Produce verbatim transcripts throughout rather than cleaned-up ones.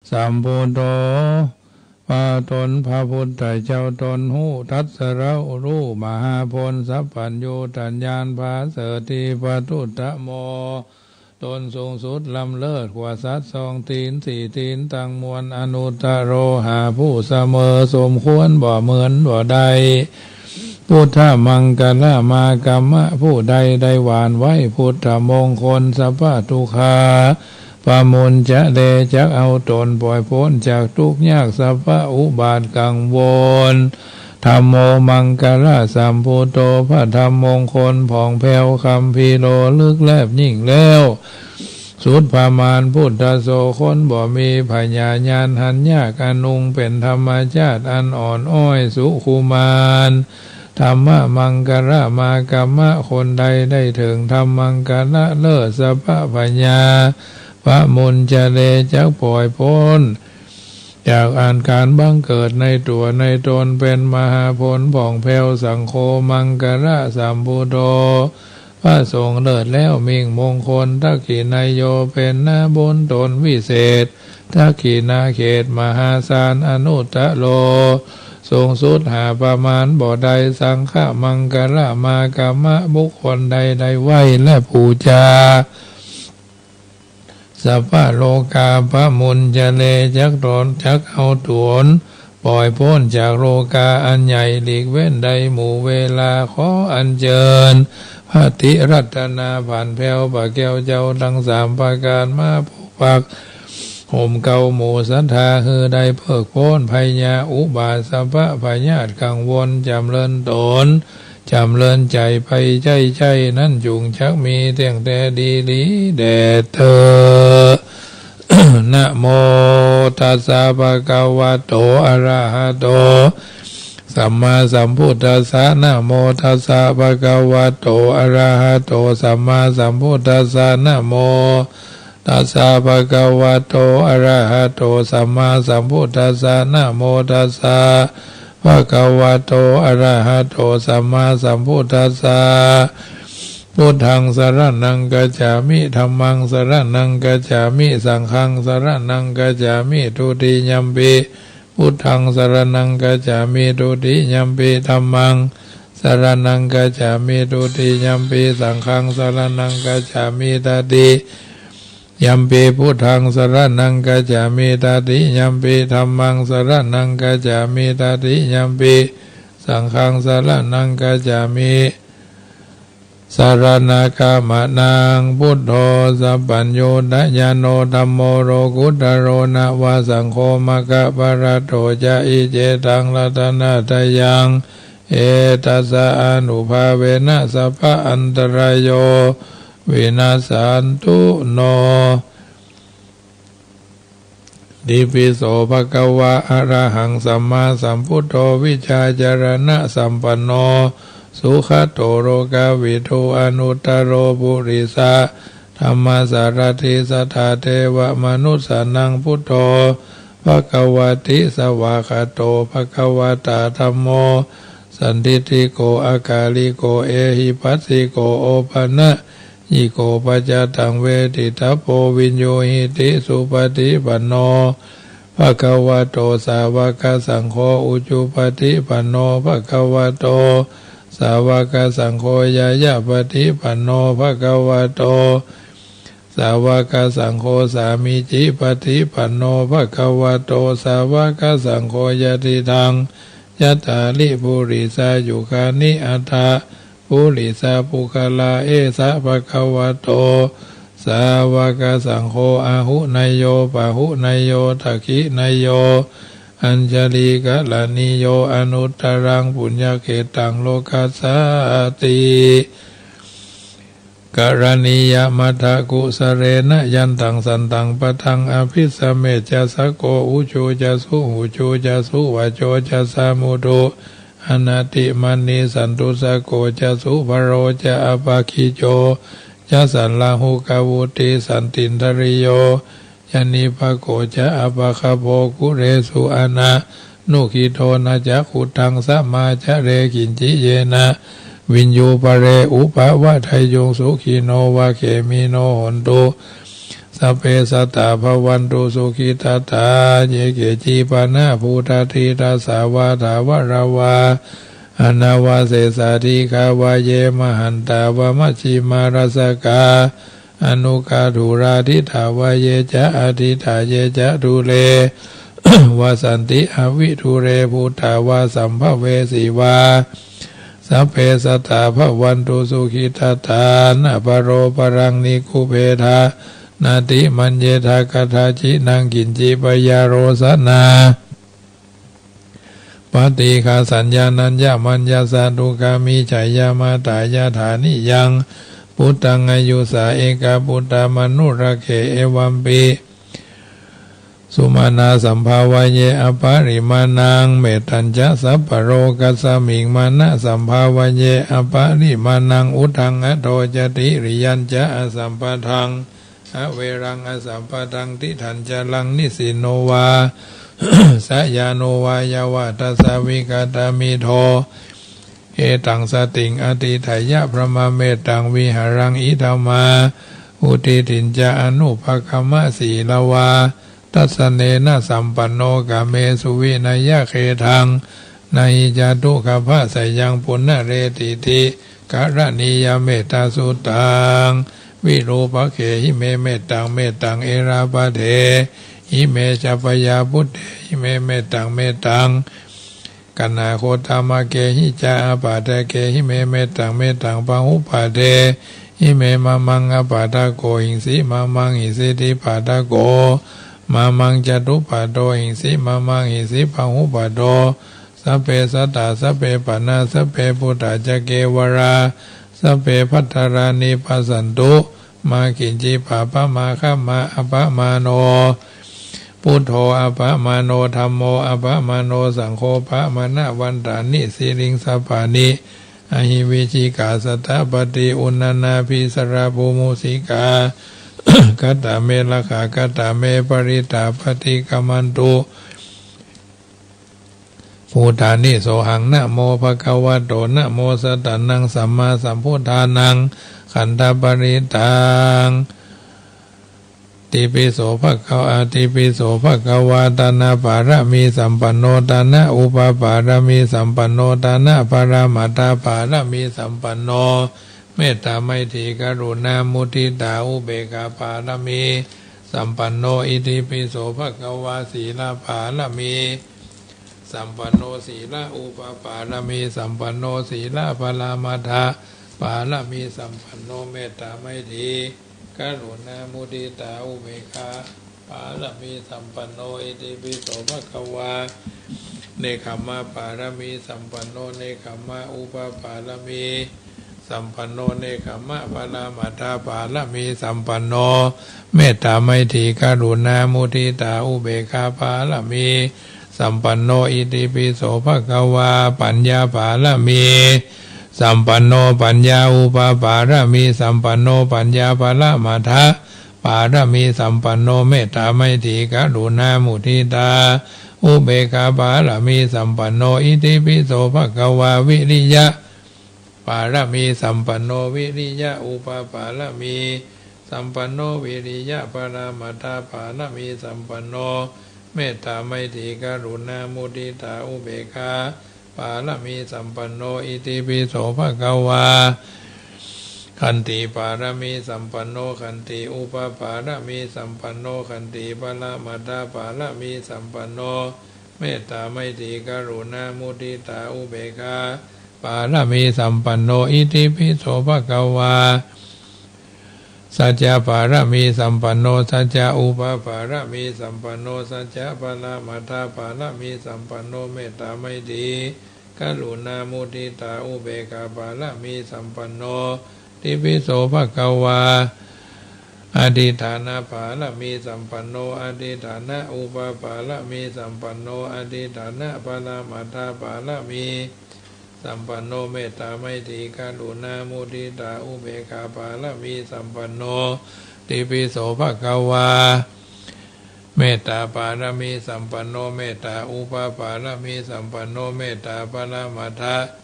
สัมพุทโธ ว่าต๋นพระพุทธเจ้าต๋นฮู้ตรัสรู้ มหาผลสัพพัญญูตญาณผาเสริฐตี้พระทุตโธ ต๋นสูงสุดล้ำเลิศกว่าสัตว์สองตี๋นสี่ตี๋นตังมวล อนุตตโร หาผู้เสมอสมควรบ่เหมือนบ่ได้ พุทธมังคละมากรรมะ ผู้ใดได้หว่านไว้พุทธมงคล สัพพะทุกขาปะมุญจะเร จักเอาต๋นป่อยป๊นจากทุกข์ยาก สัพพะอุบาทกังวล ธัมโมมังคละสัมพุทโธ พระธรรมมงคลผ่องแผ้วคัมภีร์โลลึกแลบยิ่งแล้ว สุดประมาณ ปุตตะโส คนบ่มีผญาญาณหันยาก อนุง เป๋นธรรมชาติอันอ่อนอ้อย สุขุมาร ธัมมะมังคละมากรรมะ คนใดได้เถิงธรรมมังคละเลิศ สัพพะพยาปะมุญจะเร จักป่อยป๊นจากอาก๋ารบังเกิดในตั๋วในต๋น เป๋นมหาผลผ่องแผ้ว สังโฆมังคละสัมพุทโธ พระสงฆ์เลิศแล้วมิ่งมงคล ทักขิณายโย เป๋นนาบุญต๋นวิเศษ ทักขิณาเขตมหาศาล อนุตตโร สูงสุดหาประมาณบ่ได้ สังฆมังคละมากรรมะ บุคคลใดได้ไหว้และปู๋จา สัพพะโลกาปะมุญจะเร จักต๋น จักเอาต๋นป่อยป๊นจากโลกาอันใหญ่หลีกเว้นได้หมู่เวลา ขออัญเจิญพระติรัตนาผ่านแผ้ว พระแก้วเจ้าตังสามประก๋าน มาปกปักห่มเกล้าหมู่ศรัทธา หื้อได้เพิกป๊นภัยยาอุบาท สัพพะพยาธิกังวล จ๋ำเริญต๋น จ๋ำเริญใจ๋ไปใจ้ๆ นั้นจุ่งจักมีเตี้ยงแต๊ดีหลีแด่เต๊อะ นะโม ตัสสะ ภะคะวะโต อะระหะโต สัมมาสัมพุทธัสสะ นะโม ตัสสะ ภะคะวะโต อะระหะโต สัมมาสัมพุทธัสสะ นะโม ตัสสะ ภะคะวะโต อะระหะโต สัมมาสัมพุทธัสสะ นะโม ตัสสะ ภะคะวะโต อะระหะโต สัมมาสัมพุทธัสสะ พุทธังสะระณังคัจฉามิ ธัมมังสะระณังคัจฉามิ สังฆังสะระณังคัจฉามิ ทุติยัมปิ พุทธังสะระณังคัจฉามิ ทุติยัมปิ ธัมมังสะระณังคัจฉามิ ทุติยัมปิ สังฆังสะระณังคัจฉามิ ตติยัมปิ พุทธังสะระณังคัจฉามิ ตติยัมปิ ธัมมังสะระณังคัจฉามิ ตติยัมปิ สังฆังสะระณังคัจฉามิ สะระณะกะมะนัง พุทโธ สัพพัญญูตญาโณ ธัมโม โลกุตตะโร นะวะ สังโฆ มะกะปะรัตโต จะ อิ เจ ตัง รัตนะตะยัง เอตัสสะ อานุภาเวนะ สัพพะอันตะราโย วินัสสันตุ โน ติปิโส ภะคะวะ อะระหัง สัมมาสัมพุทโธ วิชชาจะระณะสัมปันโน สุขะโต โลกะวิทู อนุตตะโร ปุริสะธัมมะสารถี สัตถาเทวะมะนุสสานัง พุทโธ ภะคะวะติ สวากขาโต ภะคะวะตา ธัมโม สันทิฏฐิโก อะกาลิโก เอหิปัสสิโก โอปะนะยิโก ปัจจตัง เวทิตะโพ วิญญูหิติ สุปะฏิปันโน ภะคะวะโต สาวะกะสังโฆ อุจุปะฏิปันโน ภะคะวะโต สาวะกะสังโฆ ญาญาปะฏิปันโน ภะคะวะโต สาวะกะสังโฆ สามีจิปะฏิปันโน ภะคะวะโต สาวะกะสังโฆ ยะติตัง จัตตาริ ปุริสายุคานิ อัตถะ ปุริสะปุคคละ เอสะ ภะคะวะโต สาวะกะสังโฆ อาหุเนยโย ปะหุเนยโย ทักขิเนยโย อัญชลีกะระณีโย อนุตตะรัง ปุญญะเขตตัง โลกัสสาติ กะระณียะมัทธะกุสะเลนะ ยันตัง สันตัง ปะทัง อะภิสะเมจะ สะโก อุจูจะ สุหูจูจะ สุวะโจจะ สะมุทุ อะนะติมะนี สันตุสะโกจะ สุภะโรจะ อะปะคิโจจะ สัลลาหุกะวุติ สันตินทะริโยจะ นิปะโกจะ อะปะคะโป กุเรสุ อะนะนุกิโท นะจะ ขุดทัง สะมาจะเร กิญจิ เยนะ วิญญูปะเร อุปะวะทะยุง สุขิโนวะ เขมิโน โหนตุ sabbe sattā bhavantu sukhitattā. Ye keci pana bhūtatthi tasā vā thāvarā vā anavasesā, dīghā vā ye mahantā vā majjhimā rassakā aṇukathūlā, diṭṭhā vā ye ca adiṭṭhā ye ca dūre vasanti avidūre, bhūtā vā sambhavesī vā, sabbe sattā bhavantu sukhitattā. Na paro paraṃ nikubbetha, nātimaññetha katthaci naṃ kiñci, byārosanā paṭighasaññā nāññamaññassa dukkhamiccheyya. Mātā yathā niyaṃ puttaṃ āyusā ekaputtamanurakkhe, evampi sumanā sambhāvaye aparimāṇaṃ. Mettañca sabbalokasmiṃ mānasambhāvaye aparimāṇaṃ, uddhaṃ adho ca tiriyañca asambādhaṃ averaṃ asapattaṃ. Tiṭṭhañcaraṃ nisinno vā sayāno vā yāvatassa vigatamiddho, etaṃ satiṃ adhiṭṭheyya brahmametaṃ vihāraṃ idhamāhu. Diṭṭhiñca anupagamma sīlavā dassanena sampanno, kāmesu vineyya gedhaṃ na hi jātu gabbhaseyyaṃ punaretīti. Karaṇīyamettāsuttaṃ: Virūpakkhehi me mettaṃ, mettaṃ erāpathehi me ca, byāputtehi me mettaṃ, mettaṃ kaṇhagotamakehi ca, ābādhakehi me mettaṃ, mettaṃ bahupāddehi me. Mamaṃ ābādhako hiṃsi, mamaṃ hīsiti pādako mamaṃ, catupādo hiṃsi, mamaṃ hīsi bahupādo. Sabbe sattā sabbe pana sabbe bhūtā ca kevalā, sabbe bhadrāni passantu, mā kiñci pāpamāgamma. Appamāṇo buddho, appamāṇo dhammo, appamāṇo saṅgho, pamāṇavantāni siriṃsapāni, ahi vicchikā satapadī uṇṇānābhī sarabū mūsikā. Katā me rakkhā, katā me parittā, paṭikkamantu bhūtāni. Sohaṃ namo bhagavato, namo sattannaṃ sammāsambuddhānaṃ. Khandhaparittaṃ. Itipi so bhagavā, itipi so bhagavā, dānapāramī sampanno, dāna upapāramī sampanno, dāna paramatthapāramī sampanno, mettā maitrī karuṇā muditā upekkhā pāramī sampanno. Itipi so bhagavā, sīlapāramī sampanno, sīla upapāramī sampanno, sīla paramatthapāramī sampanno, mettā maitrī karuṇā muditā upekkhā pāramī sampanno. Itipi so bhagavā, nekkhammapāramī sampanno, nekkhamma upapāramī sampanno, nekkhamma paramatthapāramī sampanno, mettā maitrī karuṇā muditā upekkhā pāramī sampanno. Itipi so bhagavā, paññāpāramī sampanno, paññā upapāramī sampanno, paññā paramatthapāramī sampanno, mettā maitrī karuṇā muditā upekkhā pāramī sampanno. Itipi so bhagavā, viriya pāramī sampanno, viriya upapāramī sampanno, viriya paramatthapāramī sampanno, mettā maitrī karuṇā muditā upekkhā pāramī sampanno. Itipi so bhagavā, khantipāramī sampanno, khanti upapāramī sampanno, khanti paramatthapāramī sampanno, mettā maitrī karuṇā muditā upekkhā pāramī sampanno. Itipi so bhagavā, saccapāramī sampanno, sacca upapāramī sampanno, sacca paramatthapāramī sampanno, mettā maitrī karuṇā muditā upekkhā pāramī sampanno. Itipi so bhagavā, adhiṭṭhānapāramī sampanno, adhiṭṭhāna upapāramī sampanno, adhiṭṭhāna paramatthapāramī sampanno, mettā maitrī karuṇā muditā upekkhā pāramī sampanno. Itipi so bhagavā, mettāpāramī sampanno, mettā upapāramī sampanno, mettā paramatthapāramī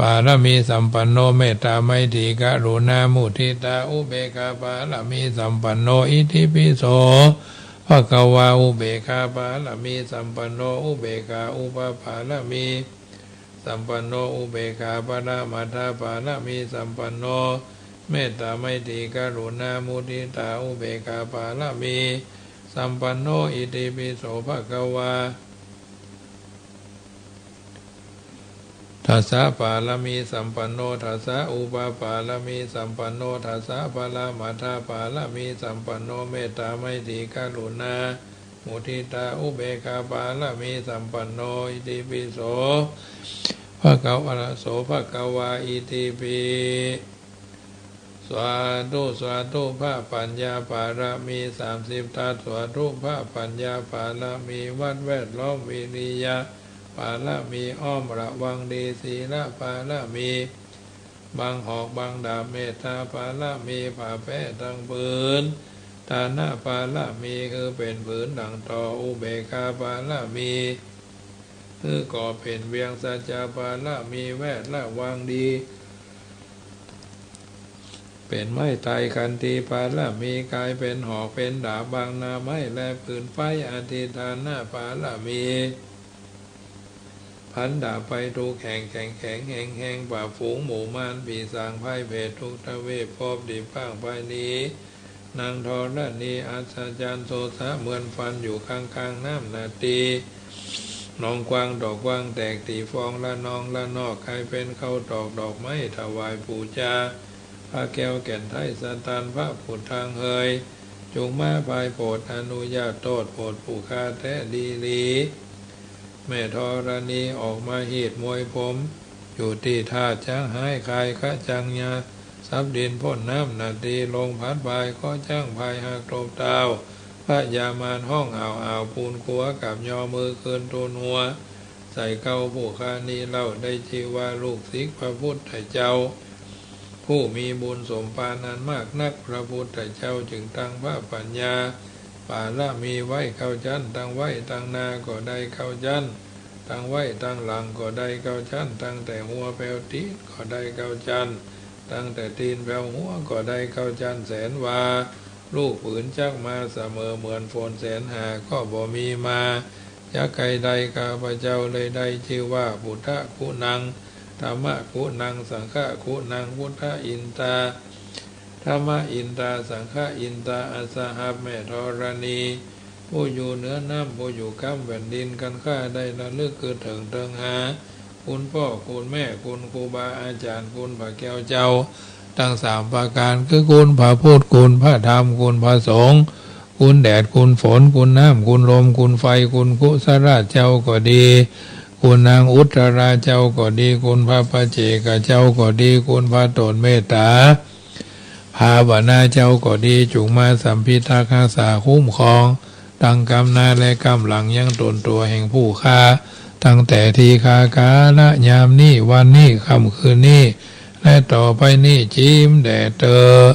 ปารมีสัมปันโน เมตตาไมตรีกรุณามุทิตาอุเบกขาปารมีสัมปันโน อิติปิโสภะคะวา อุเบกขาปารมีสัมปันโน อุเบกขาอุปปารมีสัมปันโน อุเบกขาปรมัตถปารมีสัมปันโน เมตตาไมตรีกรุณามุทิตาอุเบกขาปารมีสัมปันโน อิติปิโสภะคะวา ทัสสะปารมีสัมปันโน ทัสสะอุปปารมีสัมปันโน ทัสสะปรมัตถปารมีสัมปันโน เมตตาไมตรีกรุณามุทิตาอุเบกขาปารมีสัมปันโน อิติปิโสภะคะวะโสภะคะวา อิติปิ สาธุ สาธุ พระปัญญาปารมีสามสิบทัศ สาธุ พระปัญญาปารมี วัดแวดล้อม วิริยะปารมี อ้อมระวังดี ศีลปารมี บังหอกบังดาบ เมตตาปารมี ผ้าแป๊ตังผืน ทานะปารมี คือเป๋นผืนดั่งตอ อุเบกขาปารมี คือก่อเป๋นเวียง สัจจะปารมี แวดระวังดี เป๋นไม้ไตร ขันติปารมี ก๋ายเป๋นหอกเป๋นดาบ บังหน้าไม้และปืนไฟ อธิฏฐานะปารมี พันดาบไปทุกแห่ง แข็งแข็งแฮงแฮง ปราบฝูงหมู่มาร ผีสางพ่ายแพ้ทุกทวีป พบตี้พ่างไปหนี นางธรณีอัศจรรย์ โสสะเหมือนฟัน อยู่ข้างๆ น้ำนาตี หนองกว้างตอกกว้างแตก ตี้ฟองละนองละนอก ก๋ายเป๋นข้าวตอกดอกไม้ ถวายปู๋จา พระแก้วแก่นไทยสะตัน พระผุดทางเฮย จุ่งมาพายโผด อนุญาตโต้ษโผด ผู้ข้าแต๊ดีหลี แม่ธรณีออกมาฮีดมวยผม อยู่ตี้ท่าจ๊างฮ้าย คายกะจังยา สับดินป๊นน้ำนาตี ลงผัดพาย ก็จั้งพายหักตบเต้า พญามารฮ้องอ่าวอ่าว ปูนขัวกับยอ มือคืนทูลหัว ใส่เกล้า ผู้ข้านี้เล่า ได้จื้อว่าลูกศิษย์พระพุทธเจ้า ผู้มีบุญสมภารอันมากนัก พระพุทธเจ้าจึงตั้งพระปัญญาปารมีไว้เก้าชั้น ตั้งไว้ตังหน้าก็ได้เก้าชั้น ตั้งไว้ตังหลังก็ได้เก้าชั้น ตั้งแต่หัวแผวตี๋นก็ได้เก้าชั้น ตั้งแต่ตี๋นแผวหัวก็ได้เก้าชั้น แสนวา ลูกปืนจักมาเสมอ เหมือนฝนแสนหาก็บ่มีมา จักใค่ได้ ข้าพเจ้าเลยได้จื้อว่า พุทธคุณัง ธัมมคุณัง สังฆคุณัง พุทธอินตา ธัมมอินตา สังฆอินตา อัสหับ แม่ธรณี ผู้อยู่เหนือน้ำ ผู้อยู่ก้ำแผ่นดิน คันข้าได้ระลึกกึ๊ดเถิงเถิงหา คุณป้อ คุณแม่ คุณครูบาอาจ๋ารย์ คุณพระแก้วเจ้า ตังสามประก๋าน คือคุณพระพุทธ คุณพระธรรม คุณพระสงฆ์ คุณแดด คุณฝน คุณน้ำ คุณลม คุณไฟ คุณกุศลาเจ้าก็ดี คุณนางอุตตราเจ้าก็ดี คุณพระปัจเจกเจ้าก็ดี คุณพระตนเมตตาภาวนาเจ้าก็ดี จุ่งมาสัมพิทักษ์ฮักษาคุ้มครอง ตังก้ำหน้าและก้ำหลังยังตนตั๋วแห่งผู้ข้า ตั้งแต่ทีฆาก๋าละยามนี้ วันนี้ ค่ำคืนนี้ และต่อไปนี้ จิ๋มแด่เต๊อะ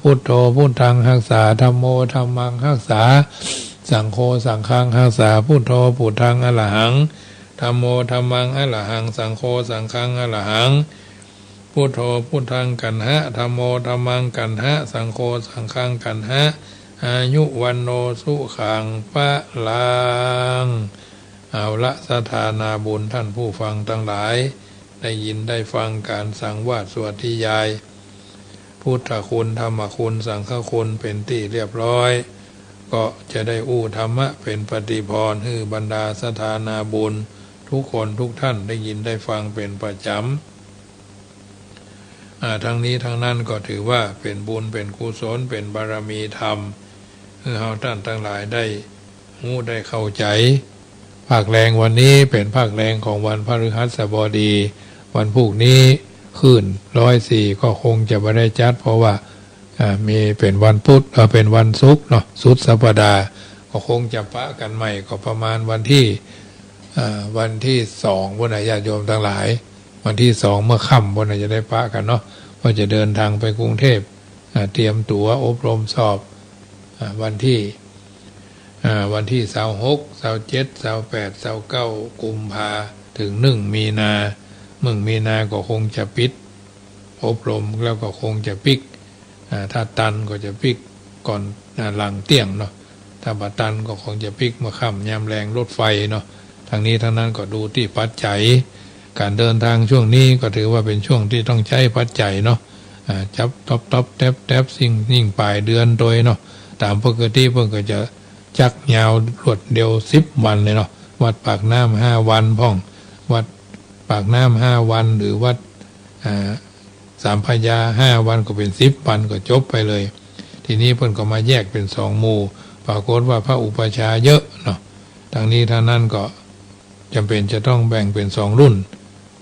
พุทโธ พุทธัง ฮักษา ธัมโม ธัมมัง ฮักษา สังโฆ สังฆัง ฮักษา พุทโธ พุทธัง อรหัง ธัมโม ธัมมัง อรหัง สังโฆ สังฆัง อรหัง พุทโธ พุทธัง กัณหะ ธัมโม ธัมมัง กัณหะ สังโฆ สังฆัง กัณหะ อายุ วัณโณ สุขัง พลัง เอาละ ศรัทธานาบุญท่านผู้ฟังตังหลาย ได้ยินได้ฟังก๋านสังวาสสวดนิยาย พุทธคุณ ธัมมคุณ สังฆคุณ เป๋นตี้เรียบร้อย ก็จะได้อู้ธรรมะเป๋นปฏิภรณ์ หื้อบรรดาศรัทธานาบุญทุกคนทุกท่านได้ยินได้ฟังเป๋นประจ๋ำ อ่า ทั้งนี้ทั้งนั้นก็ถือว่าเป๋นบุญ เป๋นกุศล เป๋นบารมีธรรม หื้อเฮาต้านตังหลายได้ฮู้ได้เข้าใจ๋ ภาคแลงวันนี้เป๋นภาคแลงของวันพฤหัสบดี วันพูกนี้คลื่นร้อยสี่ก็คงจะบ่ได้จัด เพราะว่า อ่า มีเป๋นวันพุธ เอ่อ เป๋นวันศุกร์เนาะ สุดสัปดาห์ ก็คงจะปะกั๋นใหม่ ก็ประมาณวันตี้ อ่า วันตี้สองปู้นน่ะ ญาติโยมตังหลาย วันตี้สองเมื่อค่ำปู้นน่ะจะได้ปะกั๋นเนาะ เพราะจะเดินตางไปกรุงเทพฯ อ่า เตรียมตั๋วอบรมสอบ อ่า วันตี้ อ่า วันตี้ซาวหก ซาวเจ็ด ซาวแปด ซาวเก้า กุมภา เถิงหนึ่งมีนา เมื่อมีนาก็คงจะปิดอบรม แล้วก็คงจะปิก อ่า ถ้าตันก็จะปิกก่อน อ่า หลังเตี้ยงเนาะ ถ้าบ่ตันก็คงจะปิกเมื่อค่ำยามแลงรถไฟเนาะ ทั้งนี้ทั้งนั้นก็ดูตี้ปัจจัย ก๋านเดินตางช่วงนี้ก็ถือว่าเป๋นช่วงตี้ต้องใจ๊ปัจจัยเนาะ อ่า จับต๊อบต๊อบแต๊บแต๊บ ยิ่ง ยิ่งป๋ายเดือนตวยเนาะ ต๋ามปกติเปิ้นก็จะจักยาวรวดเดียวสิบวันเลยเนาะ วัดปากน้ำห้าวันพ่อง วัดปากน้ำห้าวัน หรือวัด อ่า สามพระยาห้าวัน ก็เป๋นสิบวันก็จบไปเลย ทีนี้เปิ้นก็มาแยกเป๋นสองหมู่ ปรากฏว่าพระอุปัชฌาย์เยอะเนาะ ทั้งนี้ทั้งนั้นก็จ๋ำเป๋นจะต้องแบ่งเป๋นสองรุ่น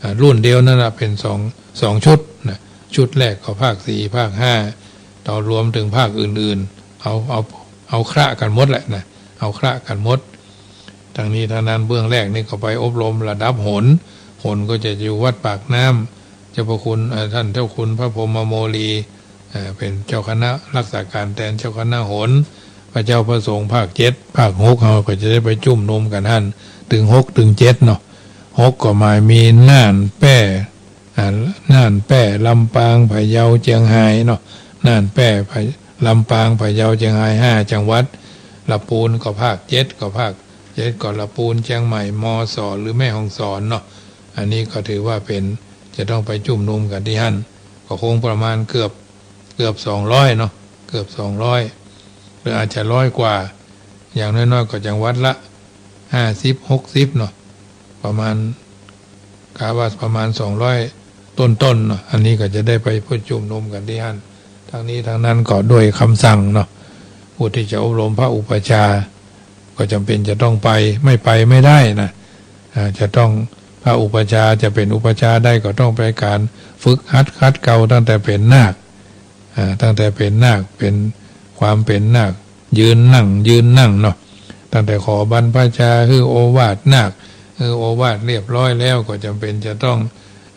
อ่า รุ่นเดียวนั่นละเป๋นสอง สองชุดนะ ชุดแรกก็ภาคสี่ ภาคห้า ต่อรวมเถิงภาคอื่นๆ เอา เอา เอาคละกั๋นหมดแหละนะ เอาคละกั๋นหมด ทั้งนี้ทั้งนั้นเบื้องแรกนี่ก็ไปอบรมระดับหน หนก็จะอยู่วัดปากน้ำ เจ้าพระคุณ เอ่อ ท่านเจ้าคุณพระพรหมโมลี เอ่อ เป๋นเจ้าคณะรักษาก๋านแตนเจ้าคณะหน พระเจ้าพระสงฆ์ภาคเจ็ด ภาคหกเฮาก็จะได้ไปจุมนุมกั๋นหั้น เถิงหกเถิงเจ็ดเนาะ หกก็หมายมีน่าน แป้ อ่า น่าน แป้ ลำปาง พะเยา เจียงฮายเนาะ น่าน แป้ พะ- ลำปาง พะเยา เจียงฮาย ห้าจังหวัด ละปูนก็ภาคเจ็ด ก็ภาคเจ็ดก็ละปูน เจียงใหม่ มอสอ หรือแม่ฮ่องสอนเนาะ อันนี้ก็ถือว่าเป๋น จะต้องไปจุมนุมกั๋นตี้หั้น ก็คงประมาณเกือบ เกือบสองร้อยเนาะ เกือบสองร้อย หรืออาจจะร้อยกว่า อย่างน้อยๆ ก็จังหวัดละห้าสิบ หกสิบเนาะ ประมาณ กะว่าประมาณสองร้อยต้นๆเนาะ อันนี้ก็จะได้ไปประชุมนุมกั๋นตี้หั้น ทั้งนี้ทั้งนั้นก็ด้วยกำสั่งเนาะ ผู้ตี้จะอบรมพระอุปัชฌาย์ก็จ๋ำเป๋นจะต้องไป ไม่ไปไม่ได้นะ อ่า จะต้อง พระอุปัชฌาย์จะเป๋นอุปัชฌาย์ได้ก็ต้องไปก๋านฝึกหัดขัดเกลาตั้งแต่เป๋นนาค อ่า ตั้งแต่เป๋นนาค เป๋นความเป๋นนาค ยืนนั่ง ยืนนั่งเนาะ ตั้งแต่ขอบรรพชา หื้อโอวาทนาค หื้อโอวาทเรียบร้อยแล้วก็จ๋ำเป๋นจะต้อง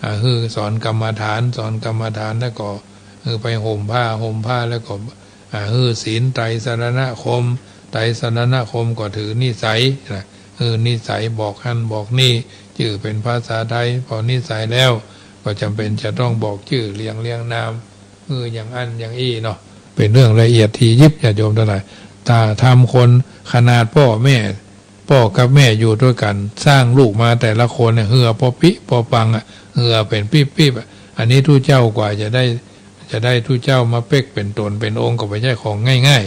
อ่า หื้อสอนกรรมฐาน สอนกรรมฐานแล้วก็ หื้อไปห่มผ้า ห่มผ้าแล้วก็ อ่า หื้อศีลไตรสรณคม ไตรสรณคมก็ถือนิสัยนะ หื้อนิสัยบอกหั้นบอกนี่ จื้อเป๋นภาษาไทย ปอนิสัยแล้วก็จ๋ำเป๋นจะต้องบอกจื้อเรียง เรียงนาม หื้ออย่างอั้นอย่างอี้เนาะ เป๋นเรื่องละเอียดถี่ยิบ ญาติโยมตังหลาย ถ้าทำคนขนาดป้อแม่ ป้อกับแม่อยู่ตวยกั๋น สร้างลูกมาแต่ละคนเนี่ย เฮือปอปิ๊ปอปังอะ เฮือเป๋นปิ๊บปิ๊บอะ อันนี้ตุ๊เจ้ากว่าจะได้ จะได้ตุ๊เจ้ามาเป๊กเป๋นต๋นเป๋นองค์ก็บ่ใจ้ของง่าย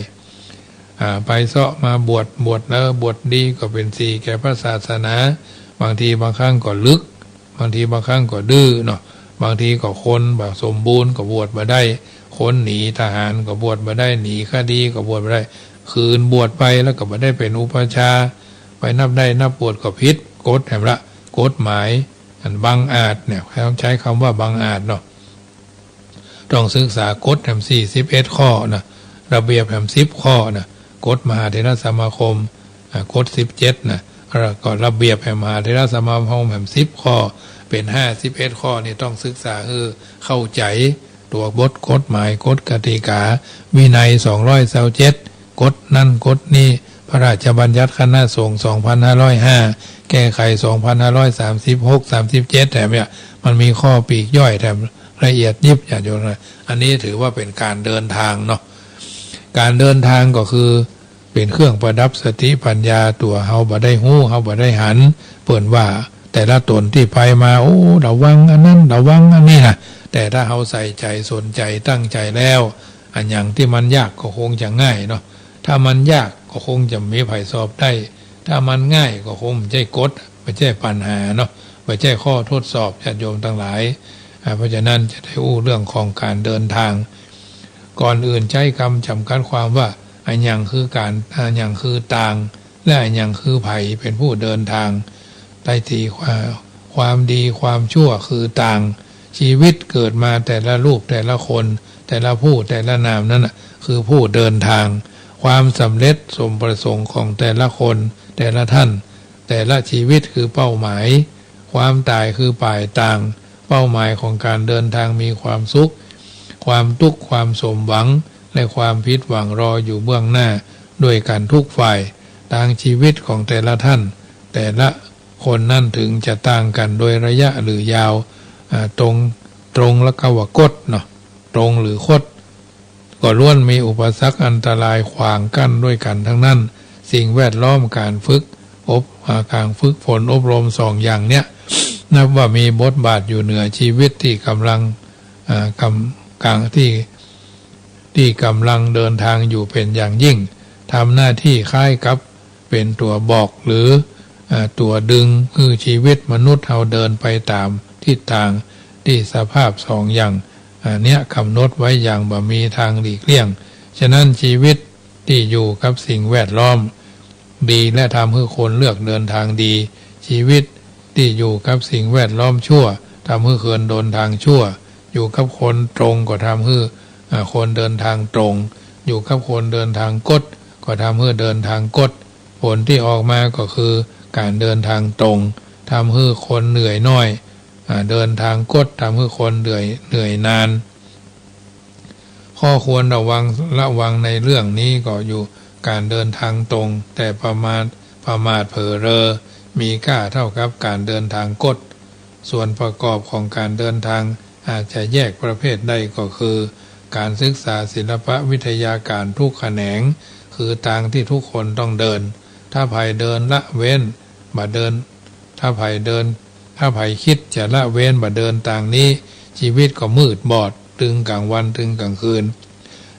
ๆ อ่า ไปเซาะมาบวช บวชแล้วบวชดีก็เป๋นศรีแก่พระศาสนา บางทีบางครั้งก็ลึก บางทีบางครั้งก็ดื้อเนาะ บางทีก็คนบ่สมบูรณ์ก็บวชบ่ได้ คนหนีทหารก็บวชบ่ได้ หนีคดีก็บวชบ่ได้ ขืนบวชไปแล้วก็บ่ได้เป๋นอุปัชฌาย์ ไปนับได้นับบวชก็ผิดกฎแหมละ กฎหมาย อันบังอาจเนี่ย เขาใจ๊กำว่าบังอาจเนาะ ต้องศึกษากฎแหมสี่สิบเอ็ดข้อนะ ระเบียบแหมสิบข้อนะ กฎมหาเถรสมาคม อ่า กฎสิบเจ็ดนะ แล้วก็ระเบียบแหมมหาเถรสมาคมแหมสิบข้อ เป๋นห้าสิบเอ็ดข้อนี่ต้องศึกษาหื้อเข้าใจ๋ ตั๋วบทกฎหมาย กฎกติกา วินัยสองร้อยซาวเจ็ด กฎนั้นกฎนี้ พระราชบัญญัติคณะสงฆ์สองพันห้าร้อยห้า แก้ไขสองพันห้าร้อยสามสิบหก สามสิบเจ็ด แถมเนี่ย มันมีข้อปลีกย่อยแถมละเอียดยิบ ญาติโยมนะ อันนี้ถือว่าเป๋นก๋านเดินตางเนาะ ก๋านเดินตางก็คือ เป๋นเครื่องประดับสติปัญญา ตั๋วเฮาบ่ได้ฮู้ เฮาบ่ได้หัน เปิ้นว่าแต่ละต๋นตี้ไปมา โอ้ ระวังอันนั้น ระวังอันนี้นะ แต่ถ้าเฮาใส่ใจ๋ สนใจ๋ ตั้งใจ๋แล้ว อะหยังตี้มันยากก็คงจะง่ายเนาะ ถ้ามันยากก็คงจะบ่มีใผสอบได้ ถ้ามันง่ายก็คงบ่ใจ้กฎ บ่ใจ้ปัญหาเนาะ บ่ใจ้ข้อทดสอบ ญาติโยมตังหลาย อ่า เพราะฉะนั้นจะได้ฮู้เรื่องของก๋านเดินตาง ก่อนอื่นใจ๊กำจ๋ำกัดความว่า อะหยังคือก๋าน อะหยังคือตาง และอะหยังคือใผเป๋นผู้เดินตาง ได้ตีความ ความดีความชั่วคือตาง ชีวิตเกิดมาแต่ละรูปแต่ละคน แต่ละผู้แต่ละนามนั้นน่ะ คือผู้เดินตาง ความสำเร็จสมประสงค์ของแต่ละคน แต่ละท่าน แต่ละชีวิตคือเป้าหมาย ความต๋ายคือป๋ายตาง เป้าหมายของก๋านเดินตางมีความสุข ความตุ๊กข์ ความสมหวัง และความผิดหวังรออยู่เบื้องหน้า ด้วยกั๋นทุกฝ่าย ตางชีวิตของแต่ละท่าน แต่ละคนนั้นเถิงจะต่างกั๋นโดยระยะหรือยาว อ่า ตรง ตรงแล้วก็ว่าก๊ดเนาะ ตรงหรือคด ก็ล้วนมีอุปสรรคอันตรายขวางกั้นด้วยกั๋นทั้งนั้น สิ่งแวดล้อม ก๋านฝึกอบ อ่า ก๋านฝึกฝนอบรมสองอย่างเนี้ย นับว่ามีบทบาทอยู่เหนือชีวิตตี้ก่ำลัง อ่า ก่ำ ก๋าน ตี้ ตี้ก่ำลังเดินทางอยู่เป๋นอย่างยิ่ง ทำหน้าตี้คล้ายกับเป๋นตั๋วบอกหรือ อ่า ตั๋วดึงหื้อชีวิตมนุษย์เฮาเดินไปต๋ามทิศตางตี้สภาพสองอย่าง อ่า เนี้ยก๋ำหนดไว้อย่างบ่มีตางหลีกเลี่ยง ฉะนั้นชีวิตตี้อยู่กับสิ่งแวดล้อมดีและทำหื้อคนเลือกเดินตางดี ชีวิตตี้อยู่กับสิ่งแวดล้อมชั่ว ทำหื้อคนเดินตางชั่ว อยู่กับคนตรงก็ทำหื้อ อ่า คนเดินตางตรง อยู่กับคนเดินตางก๊ด ก็ทำหื้อเดินตางก๊ด ผลตี้ออกมาก็คือก๋านเดินตางตรง ทำหื้อคนเหนื่อยน้อย อ่า เดินตางก๊ด ทำหื้อคนเหนื่อย เหนื่อยนาน ข้อควรระวัง ระวังในเรื่องนี้ก็อยู่ก๋านเดินตางตรง แต่ประมาท ประมาทเผลอเรอ มีก้าเต้ากับก๋านเดินตางก๊ด ส่วนประกอบของก๋านเดินตาง หากจะแยกประเภทได้ก็คือ ก๋านศึกษาศิลปะวิทยาก๋านทุกแขนง คือตางตี้ทุกคนต้องเดิน ถ้าใผเดินละเว้นบ่เดิน ถ้าใผเดิน ถ้าใผกึ๊ดจะละเว้นบ่เดินตางนี้ ชีวิตก็มืดบอด ตึงก๋างวันตึงก๋างคืน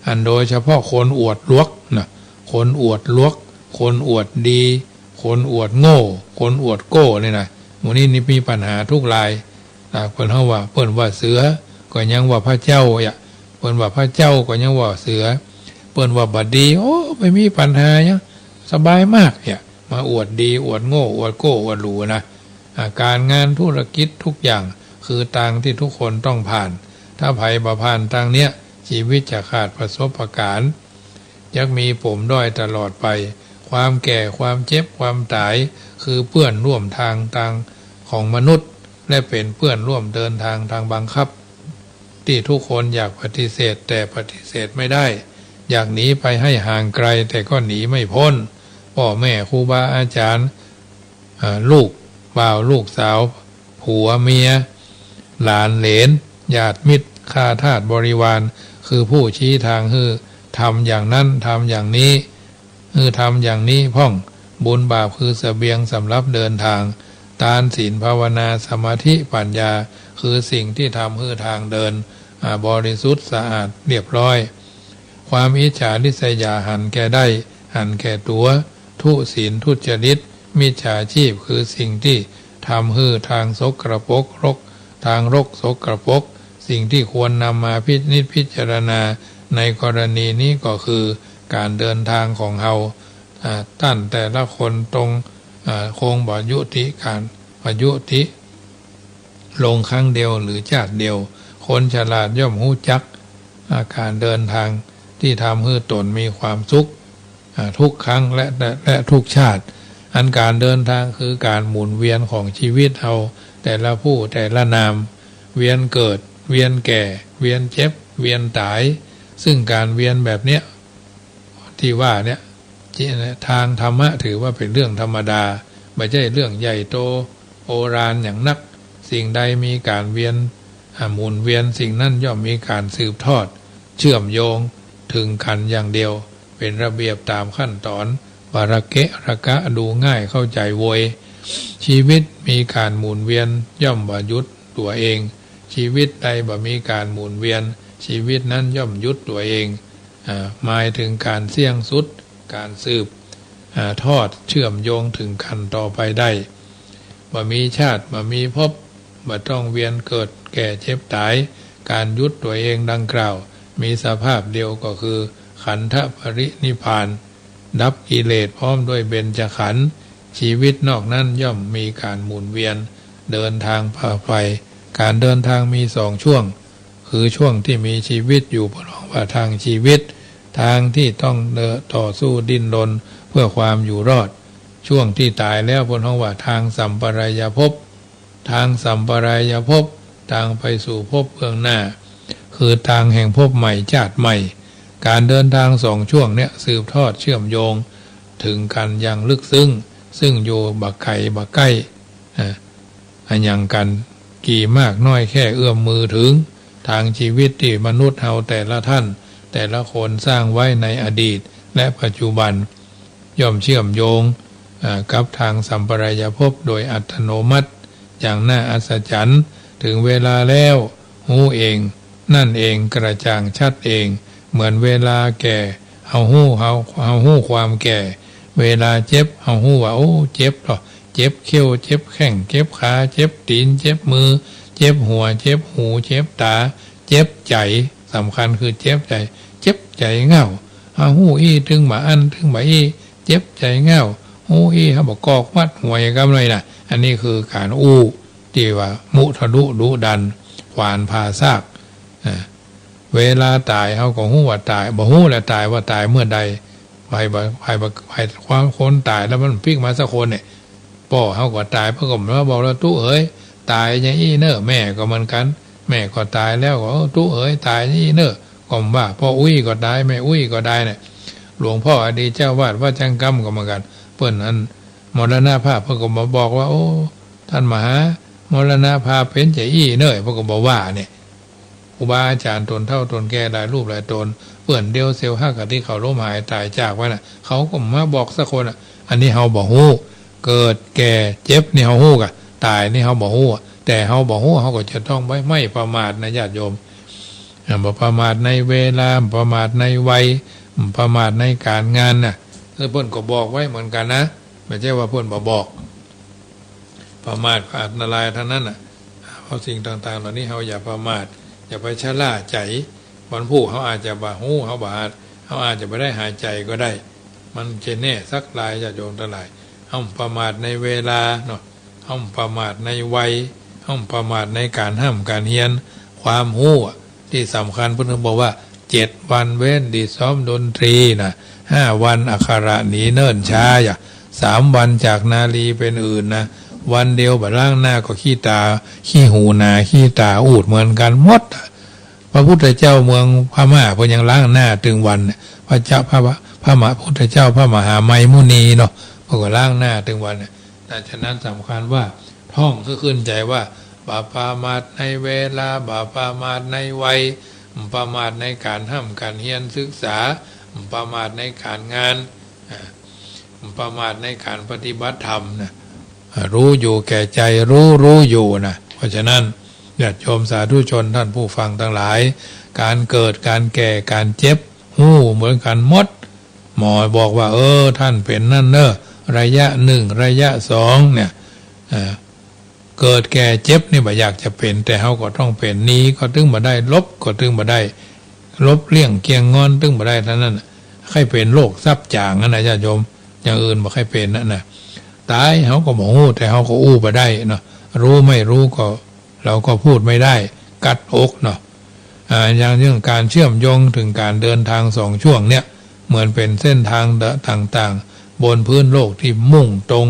อันโดยเฉพาะคนอวดหลวกนะ คนอวดหลวก คนอวดดี คนอวดโง่ คนอวดโก้นี่นะ หมู่นี้นี่มีปัญหาทุกราย อ่า เปิ้นเฮาว่า เปิ้นว่าเสือ ก็ยังว่าพระเจ้าอะ เปิ้นว่าพระเจ้าก็ยังว่าเสือ เปิ้นว่าบ่ดี โอ้ ไม่มีปัญหาหยัง สบายมากเนี่ย มาอวดดี อวดโง่ อวดโก้ อวดหรูนะ อ่า ก๋านงานธุรกิจทุกอย่าง คือตางตี้ทุกคนต้องผ่าน ถ้าใผบ่ผ่านตางเนี้ย ชีวิตจะขาดประสบก๋ารณ์ จักมีปมด้อยตลอดไป ความแก่ ความเจ็บ ความต๋าย คือเปื้อนร่วมตาง ตางของมนุษย์ และเป๋นเปื้อนร่วมเดินตางตางบังคับ ตี้ทุกคนอยากปฏิเสธ แต่ปฏิเสธไม่ได้ อยากหนีไปให้ห่างไกล แต่ก็หนีไม่พ้น ป้อแม่ ครูบาอาจ๋ารย์ อ่า ลูกบ่าว ลูกสาว ผัวเมีย หลานเหลน ญาติมิตร ข้าทาสบริวาร คือผู้ชี้ตางหื้อทำอย่างนั้น ทำอย่างนี้ หื้อทำอย่างนี้พ่อง บุญบาปคือเสบียงสำหรับเดินตาง ตาน ศีล ภาวนา สมาธิ ปัญญา คือสิ่งตี้ทำหื้อตางเดิน อ่า บริสุทธิ์สะอาดเรียบร้อย ความอิจฉาริษยา หันแก่ได้ หันแก่ตั๋ว ทุศีล ทุจริต มิจฉาชีพ คือสิ่งตี้ทำหื้อตางสกปรก รก ตางรกสกปรก สิ่งตี้ควรนำมาพินิจพิจารณาในกรณีนี้ก็คือก๋านเดินตางของเฮา อ่า ต้านแต่ละคนตรง อ่า คงบ่ยุติก๋าน บ่ยุติลงครั้งเดียวหรือจ้าดเดียว คนฉลาดย่อมฮู้จัก อ่า ก๋านเดินตางตี้ทำหื้อตนมีความสุข อ่า ทุกครั้งและ และ และทุกชาติ อันก๋านเดินตางคือก๋านหมุนเวียนของชีวิตเฮาแต่ละผู้แต่ละนาม เวียนเกิด เวียนแก่ เวียนเจ็บ เวียนต๋าย ซึ่งก๋านเวียนแบบเนี้ย ตี้ว่าเนี้ย ทางธรรมะถือว่าเป๋นเรื่องธรรมดา บ่ใจ้เรื่องใหญ่โตโอฬารหยังนัก สิ่งใดมีก๋านเวียน อ่า หมุนเวียน สิ่งนั้นย่อมมีก๋านสืบทอด เชื่อมโยงเถิงกั๋นอย่างเดียว เป๋นระเบียบต๋ามขั้นต๋อน บ่ระเกะระกะ ดูง่ายเข้าใจ๋โวย ชีวิตมีก๋านหมุนเวียน ย่อมบ่หยุดตั๋วเอง ชีวิตใดบ่มีก๋านหมุนเวียน ชีวิตนั้นย่อมหยุดตั๋วเอง อ่า หมายเถิงก๋านเสี้ยงสุด ก๋านสืบ อ่า ทอด เชื่อมโยงเถิงกั๋นต่อไปได้ บ่มีชาติ บ่มีภพ บ่ต้องเวียนเกิดแก่เจ็บต๋าย ก๋านหยุดตั๋วเองดังกล่าว มีสภาพเดียวก็คือขันธปรินิพพาน ดับกิเลสพร้อมด้วยเบญจขันธ์ ชีวิตนอกนั้นย่อมมีก๋านหมุนเวียน เดินตางพาไป ก๋านเดินตางมีสองช่วง คือช่วงตี้มีชีวิตอยู่ เปิ้นฮ้องว่าตางชีวิต ตางตี้ต้องเดิน ต่อสู้ดิ้นรนเพื่อความอยู่รอด ช่วงตี้ต๋ายแล้ว เปิ้นฮ้องว่าตางสัมปรายภพ ตางสัมปรายภพ ตางไปสู่ภพเบื้องหน้า คือตางแห่งภพใหม่ชาติใหม่ ก๋านเดินตางสองช่วงเนี้ย สืบทอดเชื่อมโยงเถิงกั๋นอย่างลึกซึ้ง ซึ่งอยู่บ่ไก๋บ่ใก้ อ่า อะหยังกั๋น กี่มากน้อยแค่เอื้อมมือถึง ตางชีวิตตี้มนุษย์เฮาแต่ละท่าน แต่ละคนสร้างไว้ในอดีตและปัจจุบัน ย่อมเชื่อมโยง อ่า กับตางสัปปายภพโดยอัตโนมัติ อย่างน่าอัศจรรย์ ถึงเวลาแล้ว ฮู้เอง นั่นเอง กระจ่างชัดเอง เหมือนเวลาแก่ เฮาฮู้ เฮา เฮาฮู้ความแก่ เวลาเจ็บ เฮาฮู้ว่า โอ้ เจ็บเนาะ เจ็บเขี้ยว เจ็บแข้ง เจ็บขา เจ็บตี๋น เจ็บมือ เจ็บหัว เจ็บหู เจ็บต๋า เจ็บใจ๋ สำคัญคือเจ็บใจ๋ เจ็บใจ๋เง่า เฮาฮู้อี้ ตึงบ่าอั้น ตึงบ่าอี้ เจ็บใจ๋เง่า ฮู้อี้ เฮาบ่กอกวัดหวยกำเลยนะ อันนี้คือก๋านอู้ ตี้ว่ามุทะลุดุดัน ขวานผ่าซาก อ่า เวลาต๋ายเฮาก็ฮู้ว่าต๋าย บ่ฮู้แหละต๋ายว่าต๋ายเมื่อใด ใผบ่ ใผบ่ ใผความคนต๋ายแล้วมันปิ๊กมาสักคนเนี่ย ป้อเฮาก็ต๋าย เปิ้นก็มาบอกแล้ว ตุ๊เอ๋ย ต๋ายจาอี้เน่อ แม่ก็เหมือนกั๋น แม่ก็ต๋ายแล้วก็ เออ ตุ๊เอ๋ย ต๋ายจาอี้เน่อ ก็ว่า ป้ออุ๊ยก็ต๋าย แม่อุ๊ยก็ต๋ายเนี่ย หลวงป้ออดีตเจ้าอาวาสวัดจังกำก็เหมือนกั๋น เปิ้นอันมรณภาพ เปิ้นก็มาบอกว่า โอ้ ต้านมหา มรณภาพเป๋นจาอี้เน่อ เปิ้นก็บ่ว่าเนี่ย ครูบาอาจ๋ารย์ต๋นเฒ่าต๋นแก่หลายรูปหลายต๋น เปื้อนเดียวเสี้ยวฮักกะตี้เขาล้มหายต๋ายจากไปน่ะ เขาก็มาบอกสักคนอ่ะ อันนี้เฮาบ่ฮู้ เกิดแก่เจ็บนี่เฮาฮู้กะ ต๋ายนี่เฮาบ่ฮู้อะ แต่เฮาบ่ฮู้ เฮาก็จะต้องไม่ ไม่ประมาทนะญาติโยม อ่า บ่ประมาทในเวลา บ่ประมาทในวัย บ่ประมาทในก๋านงานน่ะ คือเปิ้นก็บอกไว้เหมือนกั๋นนะ บ่ใจ้ว่าเปิ้นบ่บอก ประมาทก็อันตรายเต้านั้นน่ะ เพราะสิ่งต่างๆ เหล่านี้เฮาอย่าประมาท อย่าไปชะล่าใจ๋ วันพูกเฮาอาจจะบ่ฮู้ เฮาบ่อาจ เฮาอาจจะบ่ได้หายใจ๋ก็ได้ มันจะแน่สักลายญาติโยมตังหลาย เฮาประมาทในเวลาเนาะ เฮาประมาทในวัย เฮาประมาทในก๋านฮ่ำก๋านเฮียน ความฮู้อะ ตี้สำคัญเปิ้นถึงบอกว่า เจ็ดวันเว้นดีซ้อมดนตรีน่ะ ห้าวันอักขระหนีเนิ่นช้าอย่า สามวันจากนารีเป็นอื่นนะ วันเดียวบ่ล้างหน้าก็ขี้ต๋า ขี้หูหนา ขี้ต๋าอูดเหมือนกั๋นหมดอะ พระพุทธเจ้าเมืองพม่าเปิ้นยังล้างหน้าตึงวันเนี่ย พระเจ้า พระ พระมหาพุทธเจ้า พระมหาไมมุนีเนาะ เปิ้นก็ล้างหน้าตึงวันเนี่ย ฉะนั้นสำคัญว่าท่องคือขึ้นใจ๋ว่า บ่ประมาทในเวลา บ่ประมาทในวัย บ่ประมาทในก๋านฮ่ำก๋านเฮียนศึกษา บ่ประมาทในก๋านงาน อ่า บ่ประมาทในก๋านปฏิบัติธรรมนะ อ่า ฮู้อยู่แก่ใจ๋ ฮู้ ฮู้อยู่นะ เพราะฉะนั้นญาติโยมสาธุชนท่านผู้ฟังตังหลาย ก๋านเกิด ก๋านแก่ ก๋านเจ็บ ฮู้เหมือนกั๋นหมด หมอบอกว่า เออ ต้านเป๋นนั่นเน่อ ระยะหนึ่ง ระยะสองเนี่ย อ่า เกิดแก่เจ็บนี่บ่อยากจะเป๋น แต่เฮาก็ต้องเป๋น หนีก็ตึงบ่ได้ หลบก็ตึงบ่ได้ หลบเลี่ยงเกี่ยงงอนตึงบ่ได้เต้านั้นน่ะ ใค่เป๋นโรคซับจ๋างอะนะญาติโยม อย่างอื่นบ่ใค่เป๋นนะนะ ต๋ายเฮาก็บ่ฮู้ แต่เฮาก็อู้บ่ได้เนาะ ฮู้ไม่ฮู้ก็ เฮาก็พูดไม่ได้ กั๊ดอกเนาะ อ่า อย่างเรื่องก๋านเชื่อมโยงเถิงก๋านเดินตางสองช่วงเนี่ย เหมือนเป๋นเส้นตางต่างๆ บนพื้นโลกตี้มุ่งตรง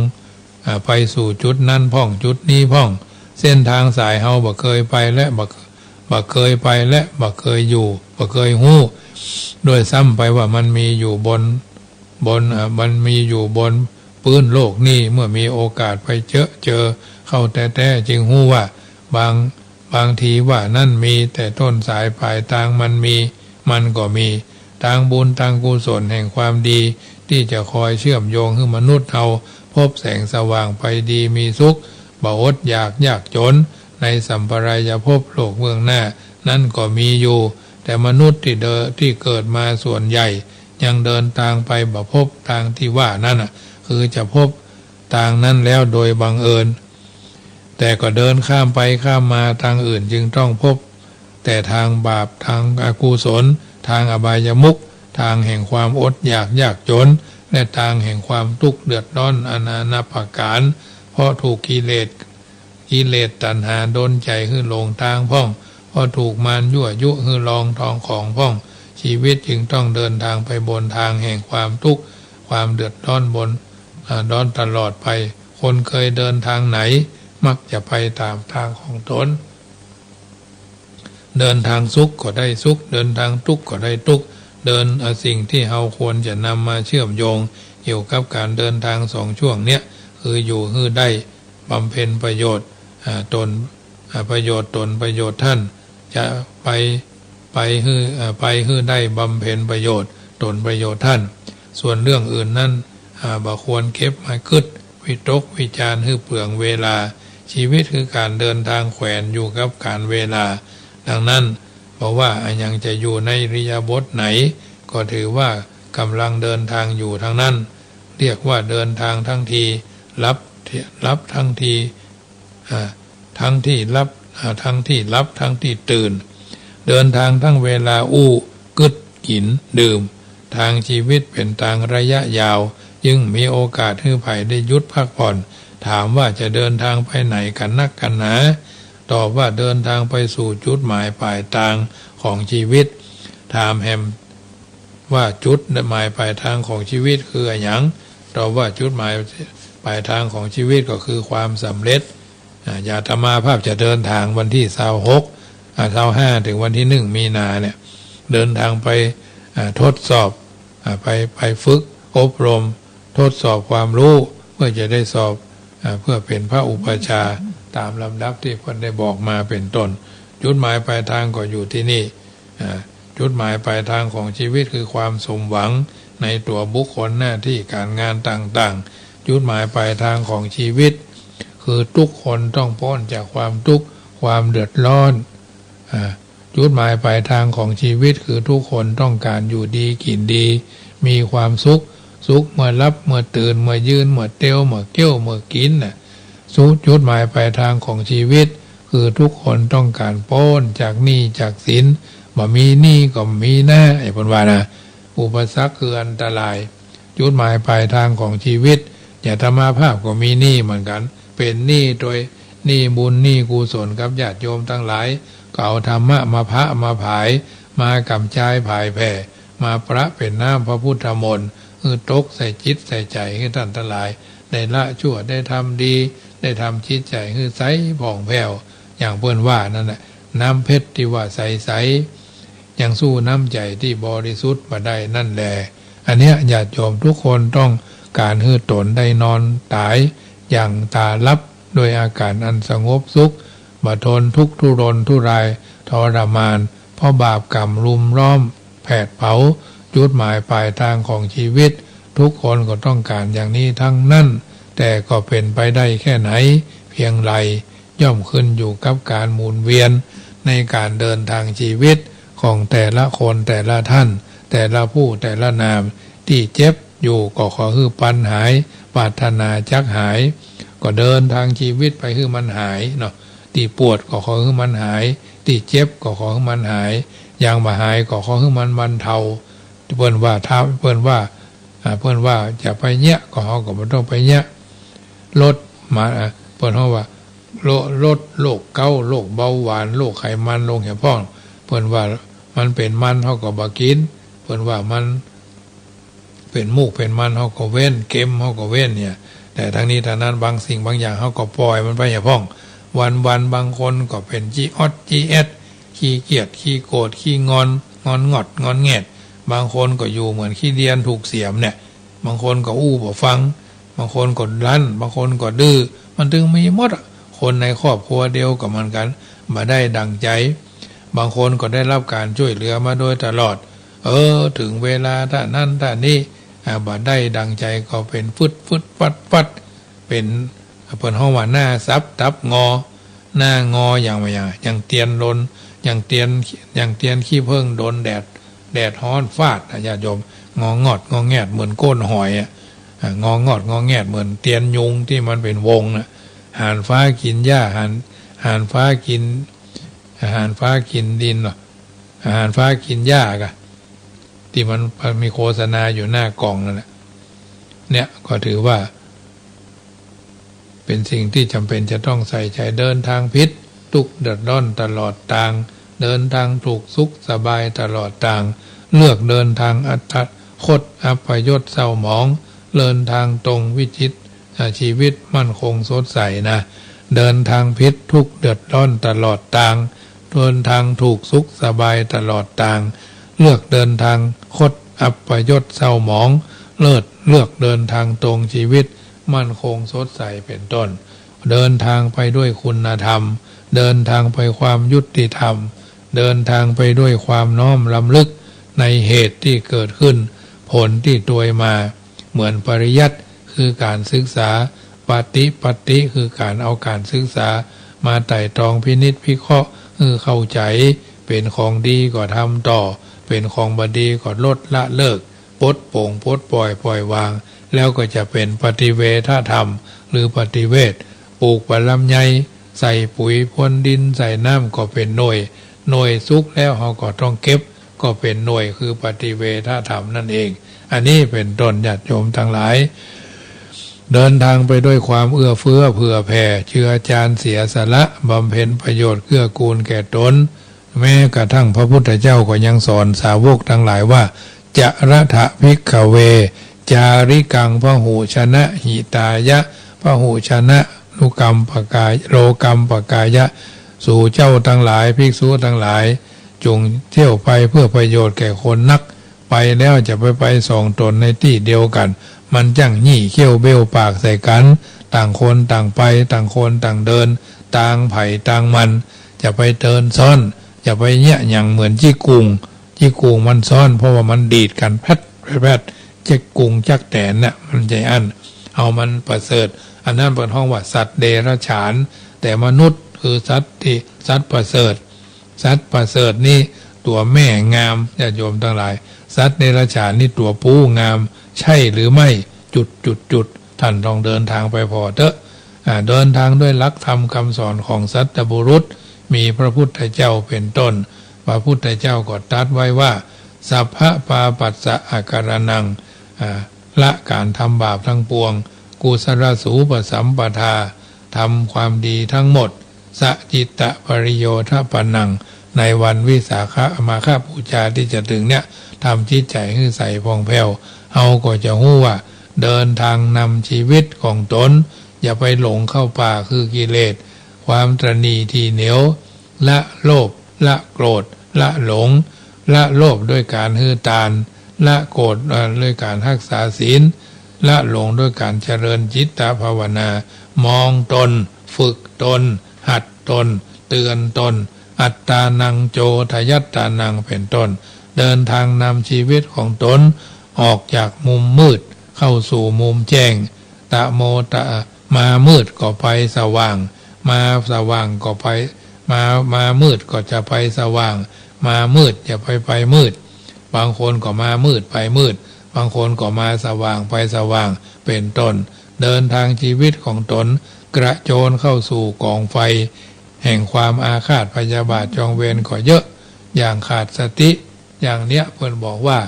อ่า ไปสู่จุดนั้นพ่อง จุดนี้พ่อง เส้นตางสายเฮาบ่เกยไปและบ่ บ่เกยไปและบ่เกยอยู่ บ่เกยฮู้ ด้วยซ้ำไปว่ามันมีอยู่บน บน อ่า มันมีอยู่บนปื๊นโลกนี้ เมื่อมีโอกาสไปเจอ เจอเข้าแต๊ๆ จึงฮู้ว่า บาง บางทีว่านั้นมี แต่ต้นสายปลายตางมันมี มันก็มี ตางบุญตางกุศลแห่งความดี ตี้จะคอยเชื่อมโยงหื้อมนุษย์เฮา พบแสงสว่างไปดีมีสุข บ่อดอยากยากจ๋น ในสัปปายภพโลกเบื้องหน้า นั้นก็มีอยู่ แต่มนุษย์ตี้เดิน ตี้เกิดมาส่วนใหญ่ ยังเดินตางไปบ่พบตางตี้ว่านั้นน่ะ คือจะพบตางนั้นแล้วโดยบังเอิญ แต่ก็เดินข้ามไปข้ามมาตางอื่น จึงต้องพบแต่ตางบาป ตางอกุศล ตางอบายมุข ตางแห่งความอดอยากยากจ๋น และตางแห่งความตุ๊กข์เดือดร้อนนานาประก๋าน เพราะถูกกิเลส กิเลสตัณหาดลใจ๋หื้อหลงตางพ่อง เพราะถูกมารยั่วยุหื้อลองตองของพ่อง ชีวิตจึงต้องเดินตางไปบนตางแห่งความตุ๊กข์ ความเดือดร้อนบน อ่า ร้อนตลอดไป คนเคยเดินตางไหน มักจะไปต๋ามตางของต๋น เดินตางสุขก็ได้สุข เดินตางตุ๊กข์ก็ได้ตุ๊กข์ เดิน อ่า สิ่งตี้เฮาควรจะนำมาเชื่อมโยงเกี่ยวกับก๋านเดินตางสองช่วงเนี้ย คืออยู่หื้อได้บำเพ็ญประโยชน์ อ่า ตน อ่า ประโยชน์ต๋นประโยชน์ต้าน จะไป ไปหื้อ อ่า ไปหื้อได้บำเพ็ญประโยชน์ต๋นประโยชน์ต้าน ส่วนเรื่องอื่นนั้น อ่า บ่ควรเก็บมากึ๊ดวิตกวิจารณ์หื้อเปลืองเวลา ชีวิตคือก๋านเดินตางแขวนอยู่กับก๋าลเวลา ดังนั้น บ่ว่าอะหยังจะอยู่ในอิริยาบถไหน ก็ถือว่าก่ำลังเดินตางอยู่ตังนั้น เรียกว่าเดินตางตังตี้หลับ หลับตังตี้ อ่า ตังตี้หลับ อ่า ตังตี้หลับ ตังตี้ตื่น เดินตางตังเวลาอู้ กึ๊ด กิ๋น ดื่ม ตางชีวิตเป๋นตางระยะยาว จึงมีโอกาสหื้อใผได้หยุดพักผ่อน ถามว่าจะเดินตางไปไหนกั๋นนักกั๋นหนา ตอบว่าเดินตางไปสู่จุดหมายปลายตางของชีวิต ถามแหมว่าจุดหมายปลายตางของชีวิตคืออะหยัง ตอบว่าจุดหมายปลายตางของชีวิตก็คือความสำเร็จ อ่า อย่างอาตมาภาพจะเดินตางวันตี้ซาวหก อ่า ซาวห้า เถิงวันตี้หนึ่งมีนาเนี่ย เดินตางไป อ่า ทดสอบ อ่า ไป ไปฝึกอบรม ทดสอบความฮู้ เพื่อจะได้สอบ อ่า เพื่อเป๋นพระอุปัชฌาย์ต๋ามลำดับตี้เปิ้นได้บอกมาเป๋นต้น จุดหมายปลายตางก็อยู่ตี้นี่ อ่า จุดหมายปลายตางของชีวิตคือความสมหวังในตั๋วบุคคล หน้าตี้ก๋านงานต่างๆ จุดหมายปลายตางของชีวิต คือทุกคนต้องป๊นจากความตุ๊กข์ ความเดือดร้อน อ่า จุดหมายปลายตางของชีวิต คือทุกคนต้องก๋านอยู่ดีกิ๋นดี มีความสุข สุขเมื่อหลับ เมื่อตื่น เมื่อยืน เมื่อเตียว เมื่อเกี้ยว เมื่อกิ๋นน่ะ สุข จุดหมายปลายตางของชีวิต คือทุกคนต้องก๋านป๊นจากหนี้จากสิน บ่มีหนี้ก็มีหน้า ไอ้เปิ้นว่านะ อุปสรรคคืออันตราย จุดหมายปลายตางของชีวิต อย่างอาตมาภาพก็มีหนี้เหมือนกั๋น เป๋นหนี้โตย หนี้บุญหนี้กุศลกับญาติโยมตังหลาย ก็เอาธรรมะมาพะมาผาย มากำจายผายแผ่ มาประเป๋นน้ำพระพุทธมนต์ หื้อตกใส่จิตใส่ใจ๋หื้อต้านตังหลาย ได้ละชั่ว ได้ทำดี ได้ทำจิตใจ๋หื้อใสผ่องแผ้ว อย่างเปิ้นว่านั่นแหละ น้ำเพชรตี้ว่าใสๆ ยังสู้น้ำใจ๋ตี้บริสุทธิ์บ่ได้นั่นแล อันเนี้ยญาติโยมทุกคนต้องก๋านหื้อต๋นได้นอนต๋ายอย่างต๋าหลับ โดยอาก๋ารอันสงบสุข บ่ทนทุกข์ทุรนทุรายทรมาน เพราะบาปกรรมรุมล้อมแผดเผา จุดหมายปลายตางของชีวิต ทุกคนก็ต้องก๋านอย่างนี้ตังนั้น แต่ก็เป๋นไปได้แค่ไหน เพียงไร ย่อมขึ้นอยู่กับก๋านหมุนเวียนในก๋านเดินตางชีวิตของแต่ละคนแต่ละต้าน แต่ละผู้แต่ละนาม ตี้เจ็บอยู่ก็ขอหื้อปันหาย ปรารถนาจักหาย ก็เดินตางชีวิตไปหื้อมันหายเนาะ ตี้ปวดก็ขอหื้อมันหาย ตี้เจ็บก็ขอหื้อมันหาย ยังบ่หายก็ขอหื้อมันบรรเทา เปิ้นว่าถ้า เปิ้นว่า อ่า เปิ้นว่าจะไปเยียะก็เฮาก็บ่ต้องไปเยียะ ลดมา อ่า เปิ้นฮ้องว่า ลด ลดโรคเกาต์ โรคเบาหวาน โรคไขมันลงแหมพ่อง เปิ้นว่ามันเป๋นมันเฮาก็บ่กิ๋น เปิ้นว่ามันเป๋นมูกเป๋นมันเฮาก็เว้น เก็มเฮาก็เว้นเนี่ย แต่ตังนี้ตังนั้นบางสิ่งบางอย่างเฮาก็ป่อยมันไปแหมพ่อง วันๆ บางคนก็เป๋นจีออดจีแอด ขี้เกียจ ขี้โกรธ ขี้งอน งอนงอด งอนแงด บางคนก็อยู่เหมือนขี้เดียนถูกเสียมเนี่ย บางคนก็อู้บ่ฟัง บางคนก็รั้น บางคนก็ดื้อ มันตึงมีหมดอะ คนในครอบครัวเดียวก็เหมือนกั๋น บ่ได้ดั่งใจ๋ บางคนก็ได้รับก๋านจ้วยเหลือมาโดยตลอด เออ เถิงเวลาต้านั้นต้านี้ อ่า บ่ได้ดั่งใจ๋ก็เป๋นฟึดฟึดฟัดฟัด เป๋น เปิ้นฮ้องว่าหน้าสับตับงอ หน้างออย่างว่าอย่าง อย่างเตียนลน อย่างเตียน อย่างเตียนขี้เผิ้งโดนแดด แดดฮ้อนฟาดอะ ญาติโยม งองอดงอแงดเหมือนก้นหอยอะ อ่ะ งองอดงอแงดเหมือนเตียนยุงตี้มันเป๋นวงน่ะ หานฟ้ากิ๋นหญ้า หาน หานฟ้ากิ๋น หานฟ้ากิ๋นดินเนาะ หานฟ้ากิ๋นหญ้าก่ะ ตี้มันมีโฆษณาอยู่หน้ากล่องนั่นแหละ เนี่ยก็ถือว่า เป๋นสิ่งตี้จ๋ำเป๋นจะต้องใส่ใจ๋ เดินตางผิด ตุ๊กข์เดือดร้อนตลอดตาง เดินตางถูกสุขสบายตลอดตาง เลือกเดินตางอัตตะคตอัปยศเศร้าหมอง เดินตางตรงวิจิตร อ่า ชีวิตมั่นคงสดใสนะ เดินตางผิดทุกข์เดือดร้อนตลอดตาง เดินตางถูกสุขสบายตลอดตาง เลือกเดินตางคตอัปยศเศร้าหมอง เลิศ เลือกเดินตางตรงชีวิตมั่นคงสดใสเป๋นต้น เดินทางไปด้วยคุณธรรม เดินทางไปความยุติธรรม เดินทางไปด้วยความน้อมรำลึกในเหตุที่เกิดขึ้น ผลที่ตวยมา เหมือนปริยัติ คือการศึกษา ปฏิปัตติ คือการเอาการศึกษามาไตร่ตรองพินิจพิเคราะห์หื้อเข้าใจ๋ เป๋นของดีก็ทำต่อ เป๋นของบ่ดีก็ลดละเลิก ปลดโปร่งปลดปล่อยปล่อยวาง แล้วก็จะเป๋นปฏิเวทธรรม หรือปฏิเวท ปลูกป๋าลำไย ใส่ปุ๋ยพรวนดิน ใส่น้ำก็เป๋นหน่วย หน่วยสุกแล้วเฮาก็ต้องเก็บ ก็เป๋นหน่วย คือปฏิเวทธรรมนั่นเอง อันนี้เป๋นต้น ญาติโยมตังหลาย เดินทางไปด้วยความเอื้อเฟื้อเผื่อแผ่ เจือจานเสียสละ บำเพ็ญประโยชน์เกื้อกูลแก่ตน แม้กระทั่งพระพุทธเจ้าก็ยังสอนสาวกตังหลายว่า จรถะ ภิกขเว จาริกัง พหูชนะหิตายะ พหูชนะนุกัมปกาย โลกัมปกายะ สูเจ้าตังหลาย ภิกษุตังหลาย จงเที่ยวไปเพื่อประโยชน์แก่คนนัก ไปแล้วจะไปไปส่องต๋นในตี้เดียวกั๋น มันจั้งยี่เขี้ยวเบ้วปากใส่กั๋น ต่างคนต่างไป ต่างคนต่างเดิน ตางใผตางมัน จะไปเดินซ้อน จะไปเยียะหยังเหมือนจิ๊กกุ่ง จิ๊กกุ่งมันซ้อน เพราะว่ามันดีดกั๋นแพดแพดแพด จิ๊กกุ่งจั๊กแตนน่ะ มันใจ้อั้น เอามันประเสริฐ อันนั้นเปิ้นฮ้องว่าสัตว์เดรัจฉาน แต่มนุษย์คือสัตว์ตี้ สัตว์ประเสริฐ สัตว์ประเสริฐนี่ตั๋วแม่งาม ญาติโยมตังหลาย สัตว์เดรัจฉานนี่ตั๋วปู้งาม ใช่หรือไม่ จุดจุดจุด ท่านต้องเดินทางไปผ่อเต๊อะ อ่า เดินทางด้วยหลักธรรมคำสอนของสัตบุรุษ มีพระพุทธเจ้าเป๋นต้น พระพุทธเจ้าก็ตรัสไว้ว่า สัพพะปาปัสสะอะการะณัง อ่า ละการทำบาปทั้งปวง กุศลสูปสัมปทา ทำความดีทั้งหมด สะจิตตะปริโยธปะนัง ในวันวิสาขะมาฆบูชาตี้จะเถิงเนี่ย ทำจิตใจ๋หื้อใสผ่องแผ้ว เฮาก็จะฮู้ว่า เดินทางนำชีวิตของต๋น อย่าไปหลงเข้าป่าคือกิเลส ความตระหนี่ถี่เหนียว ละโลภ ละโกรธ ละหลง ละโลภด้วยการหื้อตาน ละโกรธ เอ่อ ด้วยการฮักษาศีล ละหลงด้วยการเจริญจิตตภาวนา มองตน ฝึกตน หัดตน เตือนตน อัตตานังโจทยัตตานัง เป๋นต้น เดินทางนำชีวิตของต๋น ออกจากมุมมืดเข้าสู่มุมแจ้ง ตะโมตะ มามืดก็ไปสว่าง มาสว่างก็ไป มา มามืดก็จะไปสว่าง มามืดอย่าไปไปมืด บางคนก็มามืดไปมืด บางคนก็มาสว่างไปสว่าง เป๋นต้น เดินทางชีวิตของต๋น กระโจนเข้าสู่ก๋องไฟ แห่งความอาฆาตพยาบาทจองเวรก็เยอะ อย่างขาดสติ อย่างเนี้ยเปิ้นบอกว่า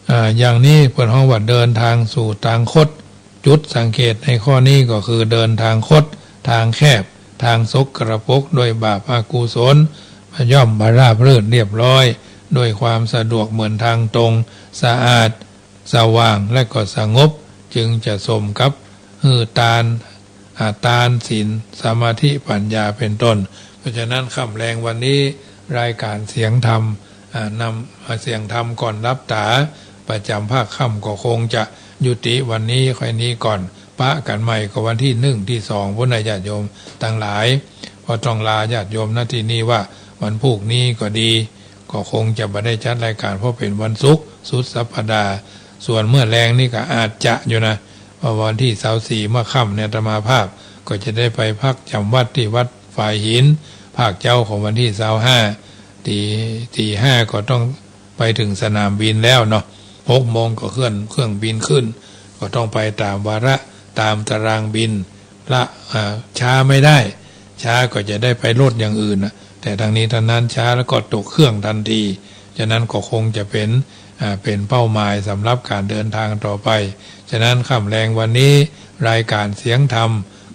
อ่า อย่างนี้เปิ้นฮ้องว่าเดินทางสู่ตางคด จุดสังเกตในข้อนี้ก็คือเดินทางคด ทางแคบ ทางสกปรกด้วยบาปอกุศล ย่อมราบรื่นเรียบร้อย ด้วยความสะดวกเหมือนทางตรง สะอาด สว่าง และก็สงบ จึงจะสมกับหื้อตาน อ่า ตาน ศีล สมาธิ ปัญญา เป๋นต้น เพราะฉะนั้นค่ำแลงวันนี้ รายการเสียงธรรม อ่า นำ อ่า เสียงธรรมก่อนหลับต๋า ประจ๋ำภาคค่ำก็คงจะยุติวันนี้แค่นี้ก่อน ปะกั๋นใหม่ก็วันตี้นึ่งตี้สอง พุ้นนะญาติโยมตังหลาย ก็ต้องลาญาติโยม ณ ตี้นี่ว่า วันพูกนี้ก็ดี ก็คงจะบ่ได้จัดรายการ เพราะเป๋นวันศุกร์สุดสัปดาห์ ส่วนเมื่อแลงนี่ก็อาจจะอยู่นะ ว่าวันตี้ซาวสี่เมื่อค่ำเนี่ย อาตมาภาพก็จะได้ไปพักจ๋ำวัดตี้วัดฝายหิน ภาคเจ๊าของวันตี้ซาวห้า ตี ตีห้าก็ต้องไปเถิงสนามบินแล้วเนาะ หกโมงก็เครื่อง เครื่องบินขึ้น ก็ต้องไปต๋ามวาระ ต๋ามตารางบิน ละ อ่า ช้าไม่ได้ ช้าก็จะได้ไปรถอย่างอื่นน่ะ แต่ทั้งนี้ทั้งนั้นช้าแล้วก็ตกเครื่องทันที ฉะนั้นก็คงจะเป๋น อ่า เป๋นเป้าหมายสำหรับก๋านเดินทางต่อไป ฉะนั้นค่ำแลงวันนี้ รายการเสียงธรรม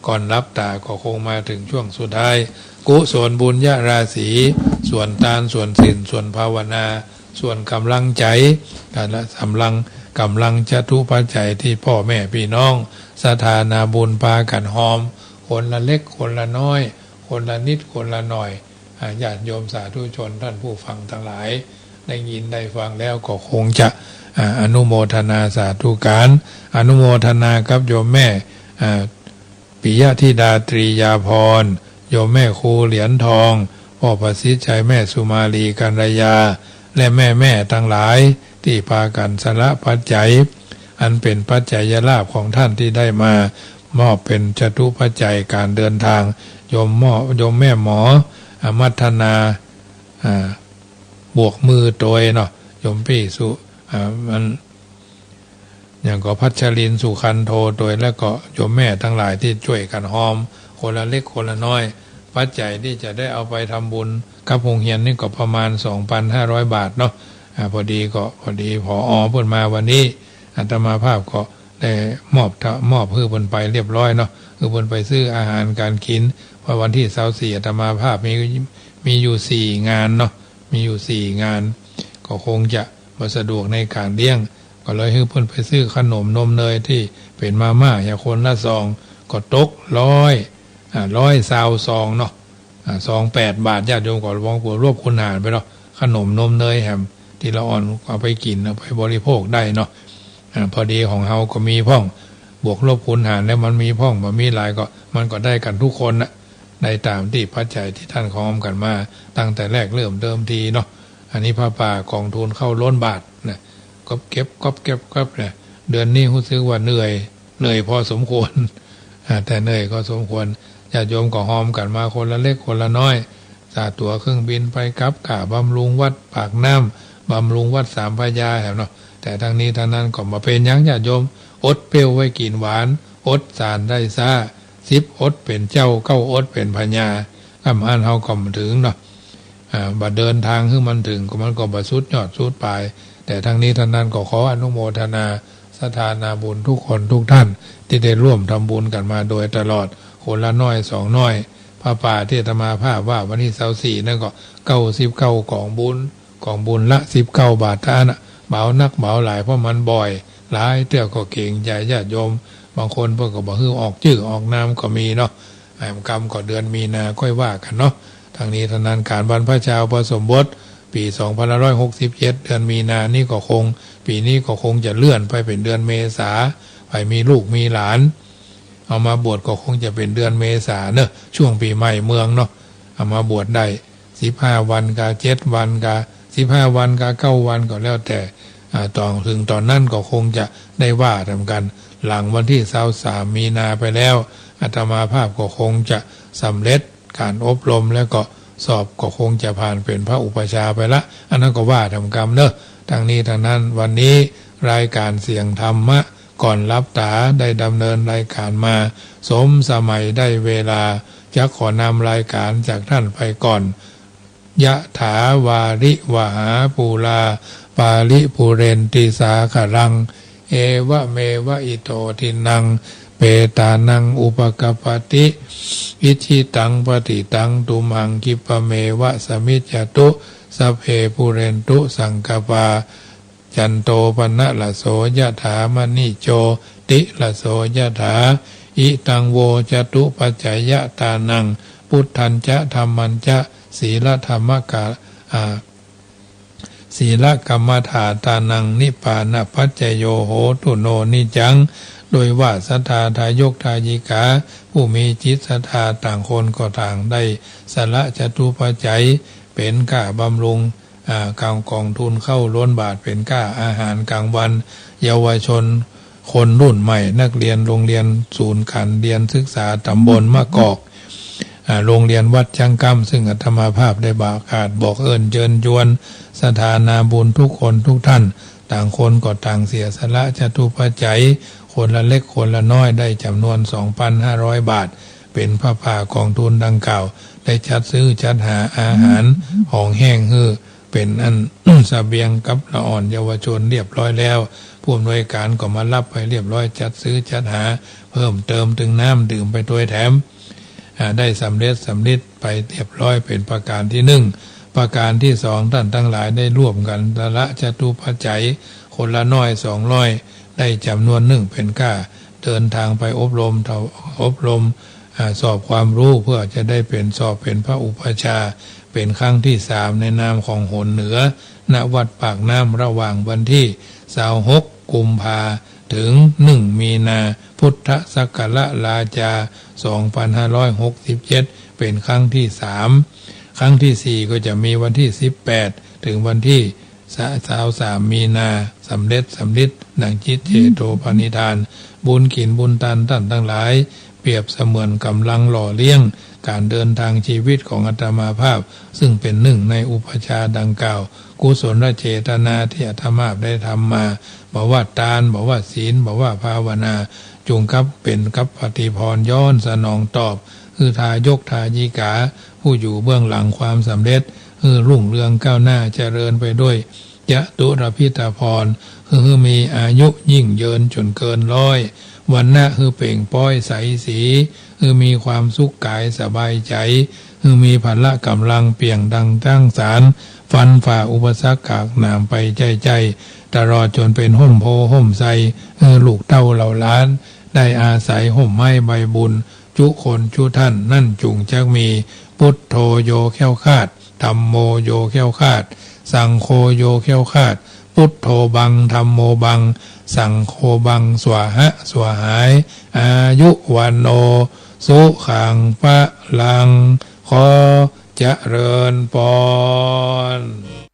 ก่อนหลับต๋าก็คงมาเถิงช่วงสุดท้าย กุศลบุญญาราศี ส่วนตาน ส่วนศีล ส่วนภาวนา ส่วนก๋ำลังใจ๋ และก๋ำลัง ก๋ำลังจตุปัจจัยตี้ป้อแม่ปี้น้อง ศรัทธานาบุญปากั๋นฮอม คนละเล็กคนละน้อย คนละนิดคนละหน่อย อ่า ญาติโยมสาธุชนท่านผู้ฟังตังหลาย ได้ยินได้ฟังแล้วก็คงจะ อ่า อนุโมทนาสาธุก๋าน อนุโมทนากับโยมแม่ อ่า ปิยธิดา ตรียาภรณ์ โยมแม่ครูเหรียญทอง พ่อประสิทธิ์ชัย แม่สุมาลี กัลยา และแม่ๆ ตังหลายตี้ปากั๋นสละปัจจัย อันเป๋นปัจจัยลาภของต้านตี้ได้มามอบเป๋นจตุปัจจัยก๋านเดินตาง โยมหมอ โยมแม่หมอ อมัทนา อ่า บวกมือตวยเนาะ โยมปี้สุ อ่า มัน อย่างก็พัชรินทร์ สุคันโธ ตวย แล้วก็โยมแม่ตังหลายตี้จ้วยกั๋นฮอม คนละเล็กคนละน้อย ปัจจัยตี้จะได้เอาไปทำบุญกับโฮงเฮียนนี่ก็ประมาณ สองปันห้าร้อย บาทเนาะ อ่า พอดีก็ พอดี ผอ. เปิ้นมาวันนี้ อาตมาภาพก็ได้มอบ มอบหื้อเปิ้นไปเรียบร้อยเนาะ หื้อเปิ้นไปซื้ออาหารก๋านกิ๋น เพราะวันตี้ซาวสี่ อาตมาภาพมี มีอยู่สี่งานเนาะ มีอยู่สี่งาน ก็คงจะบ่สะดวกในก๋านเลี้ยง ก็เลยหื้อเปิ้นไปซื้อขนมนมเนยตี้เป๋นมาม่าอย่างคนละซอง ก็ตกร้อย อ่า ร้อยซาวซองเนาะ อ่า ซองแปดบาท ญาติโยมก็ลองบวกลบคูณหารไปเนาะ ขนมนมเนยแหม ตี้ละอ่อนเอาไปกิ๋น เอาไปบริโภคได้เนาะ อ่า พอดีของเฮาก็มีพ่อง บวกลบคูณหารแล้วมันมีพ่อง บ่มีหลายก็ มันก็ได้กั๋นทุกคนน่ะ ได้ต๋ามตี้ปัจจัยตี้ต้านฮอมกั๋นมาตั้งแต่แรกเริ่มเดิมทีเนาะ อันนี้ผ้าป่ากองทุนข้าวล้นบาตรนะ ก๊อบแก๊บ ก๊อบแก๊บ ก๊อบเนี่ย เดือนนี้ฮู้สึกว่าเหนื่อย เหนื่อยพอสมควร อ่า แต่เหนื่อยก็สมควร ญาติโยมก็ฮอมกั๋นมาคนละเล็กคนละน้อย ค่าตั๋วเครื่องบินไปกลับ ค่าบำรุงวัดปากน้ำ บำรุงวัดสามพระยาแหมเนาะ แต่ตังนี้ตังนั้นก็บ่เป๋นหยัง ญาติโยม อดเปรี้ยวไว้กิ๋นหวาน อดสานได้ซ้า สิบอดเป๋นเจ้า เก้าอดเป๋นพญา กำอั้นเฮาก็บ่เถิงเนาะ อ่า บ่เดินตางหื้อมันเถิง ก็มันก็บ่สุดยอดสุดปลาย แต่ตังนี้ตังนั้นก็ขออนุโมทนาศรัทธานาบุญทุกคนทุกท่านตี้ได้ร่วมทำบุญกั๋นมาโดยตลอด คนละน้อยสองน้อย ผ้าป่าตี้อาตมาภาพว่าวันตี้ซาวสี่นั่นก็ เก้าสิบเก้า ก๋องบุญ ก๋องบุญละสิบเก้าบาทเต้าอั้นน่ะ เบานักเบาหลาย เพราะมันบ่อย หลายเตื้อก็เกรงใจ๋ญาติโยม บางคนเปิ้นก็บ่หื้อออกจื้อออกนามก็มีเนาะ แหมกำก็เดือนมีนาค่อยว่ากั๋นเนาะ ตังนี้ตังนั้นก๋านบรรพชาอุปสมบท ปี๋สองปันห้าร้อยหกสิบเจ็ด เดือนมีนานี้ก็คง ปี๋นี้ก็คงจะเลื่อนไปเป๋นเดือนเมษา ใผมีลูกมีหลาน เอามาบวชก็คงจะเป๋นเดือนเมษาเนาะ ช่วงปี๋ใหม่เมืองเนาะ เอามาบวชได้ สิบห้าวันกา เจ็ดวันกา สิบห้าวันกา เก้าวันก็แล้วแต่ อ่า ต๋อน เถิงต๋อนนั้นก็คงจะได้ว่าต๋ามกั๋น หลังวันตี้ซาวสามมีนาไปแล้ว อาตมาภาพก็คงจะสำเร็จก๋านอบรม แล้วก็สอบก็คงจะผ่านเป๋นพระอุปัชฌาย์ไปละ อันนั้นก็ว่าต๋ามกำเนาะ ตังนี้ตังนั้นวันนี้รายก๋านเสียงธรรมะ ก่อนหลับต๋าได้ดำเนินรายก๋านมา สมสมัยได้เวลา จะขอนำรายก๋านจากต้านไปก่อน ยะถาวาริวหาปูรา ปาริปูเรนติสาคารัง เอวะเมวะอิโตทินนัง เปตานังอุปกัปปติ อิจฉิตังปัตถิตังตุมหัง คิปปะเมวะสมิจจตุ สัพเพปูเรนตุสังกัปปา จันโทปนรสโส ยะถา มะณิโจติรสโส ยะถา อิตังโว จตุปัจจยะตานัง พุทธัญจะ ธัมมัญจะ สีลธรรมกะ อ่า สีลกรรมถาตานัง นิพพานะปัจจโย โหตุโน นิจจัง โดยว่าศรัทธาทายกทายิกา ผู้มีจิตศรัทธาต่างคนก็ต่างได้สละจตุปัจจัย เป๋นก้าบำรุง อ่า ก๋อง ก๋องทุนข้าวล้นบาตร เป๋นก้าอาหารก๋างวัน เยาวชน คนรุ่นใหม่ นักเรียนโรงเรียนศูนย์ก๋านเรียนศึกษาต๋ำบลมะกอก อ่า โรงเรียนวัดจั๊งกำ ซึ่งอาตมาภาพได้ประกาศบอกเอิ้นเจิญจวนศรัทธานาบุญทุกคนทุกท่าน ต่างคนก็ต่างเสียสละจตุปัจจัย คนละเล็กคนละน้อย ได้จ๋ำนวน สองปันห้าร้อย บาท เป๋นผ้าป่ากองทุนดังกล่าว ได้จัดซื้อจัดหาอาหาร ของแห้งหื้อ เป๋นอัน เสบียงกับละอ่อนเยาวชนเรียบร้อยแล้ว ผู้อำนวยก๋านก็มาฮับไปเรียบร้อย จัดซื้อจัดหาเพิ่มเติมเถิงน้ำดื่มไปตวยแถม อ่า ได้สำเร็จสำริดไปเรียบร้อย เป๋นประก๋านตี้นึ่ง ประก๋านตี้สอง ต้านตังหลายได้ร่วมกั๋นสละจตุปัจจัย คนละน้อยสองน้อย ได้จ๋ำนวนนึ่ง เป๋นก้าเดินตางไปอบรม อบรม อ่า สอบความฮู้ เปื้อจะได้เป๋นสอบเป๋นพระอุปัชฌาย์ เป๋นครั้งตี้สาม ในนามของโหนเหนือ ณ วัดปากน้ำ ระหว่างวันตี้ซาวหก กุมภา ถึงหนึ่งมีนา พุทธศักราช สองพันห้าร้อยหกสิบเจ็ด เป็นครั้งที่สาม ครั้งที่สี่ก็จะมีวันที่สิบแปด ถึงวันที่ สาวสามมีนา สำเร็จสำริดดังจิตเจโตปณิธาน บุญกินบุญตานต้านตังหลาย เปรียบเสมือนก๋ำลังหล่อเลี้ยงก๋านเดินตางชีวิตของอาตมาภาพ ซึ่งเป๋นนึ่งในอุปัชฌาย์ดังกล่าว กุศลเจตนาตี้อาตมาภาพได้ทำมา บ่ว่าตาน บ่ว่าศีล บ่ว่าภาวนา จุ่งกลับเป๋นกับปฏิภรณ์ย้อนสนองตอบ หื้อทายกทายิกา ผู้อยู่เบื้องหลังความสำเร็จ หื้อรุ่งเรืองก้าวหน้าเจริญไปด้วย จตุรพิธพร หื้อ หื้อมีอายุยิ่งเยินจ๋นเกินร้อย วรรณะหื้อเปล่งป๊อยใสสี หื้อมีความสุขก๋ายสบายใจ๋ หื้อมีพละก๋ำลังเปรียงดังตั้งสาร ฟันฝ่าอุปสรรคหนักหนามไปใจ้ๆ ตลอดจ๋นเป๋นฮ่มโพธิ์ฮ่มไทร หื้อลูกเต้าเหล่าหลาน ได้อาศัยฮ่มไม้ใบบุญ จุคนจุต้านนั้นจุ่งจักมี พุทโธโยแคล้วคลาด ธัมโมโยแคล้วคลาด สังโฆโยแคล้วคลาด พุทโธบัง ธัมโมบัง สังโฆบัง สวาหะ สวาหาย อายุวัณโณ สุขัง พลัง ขอเจริญปอน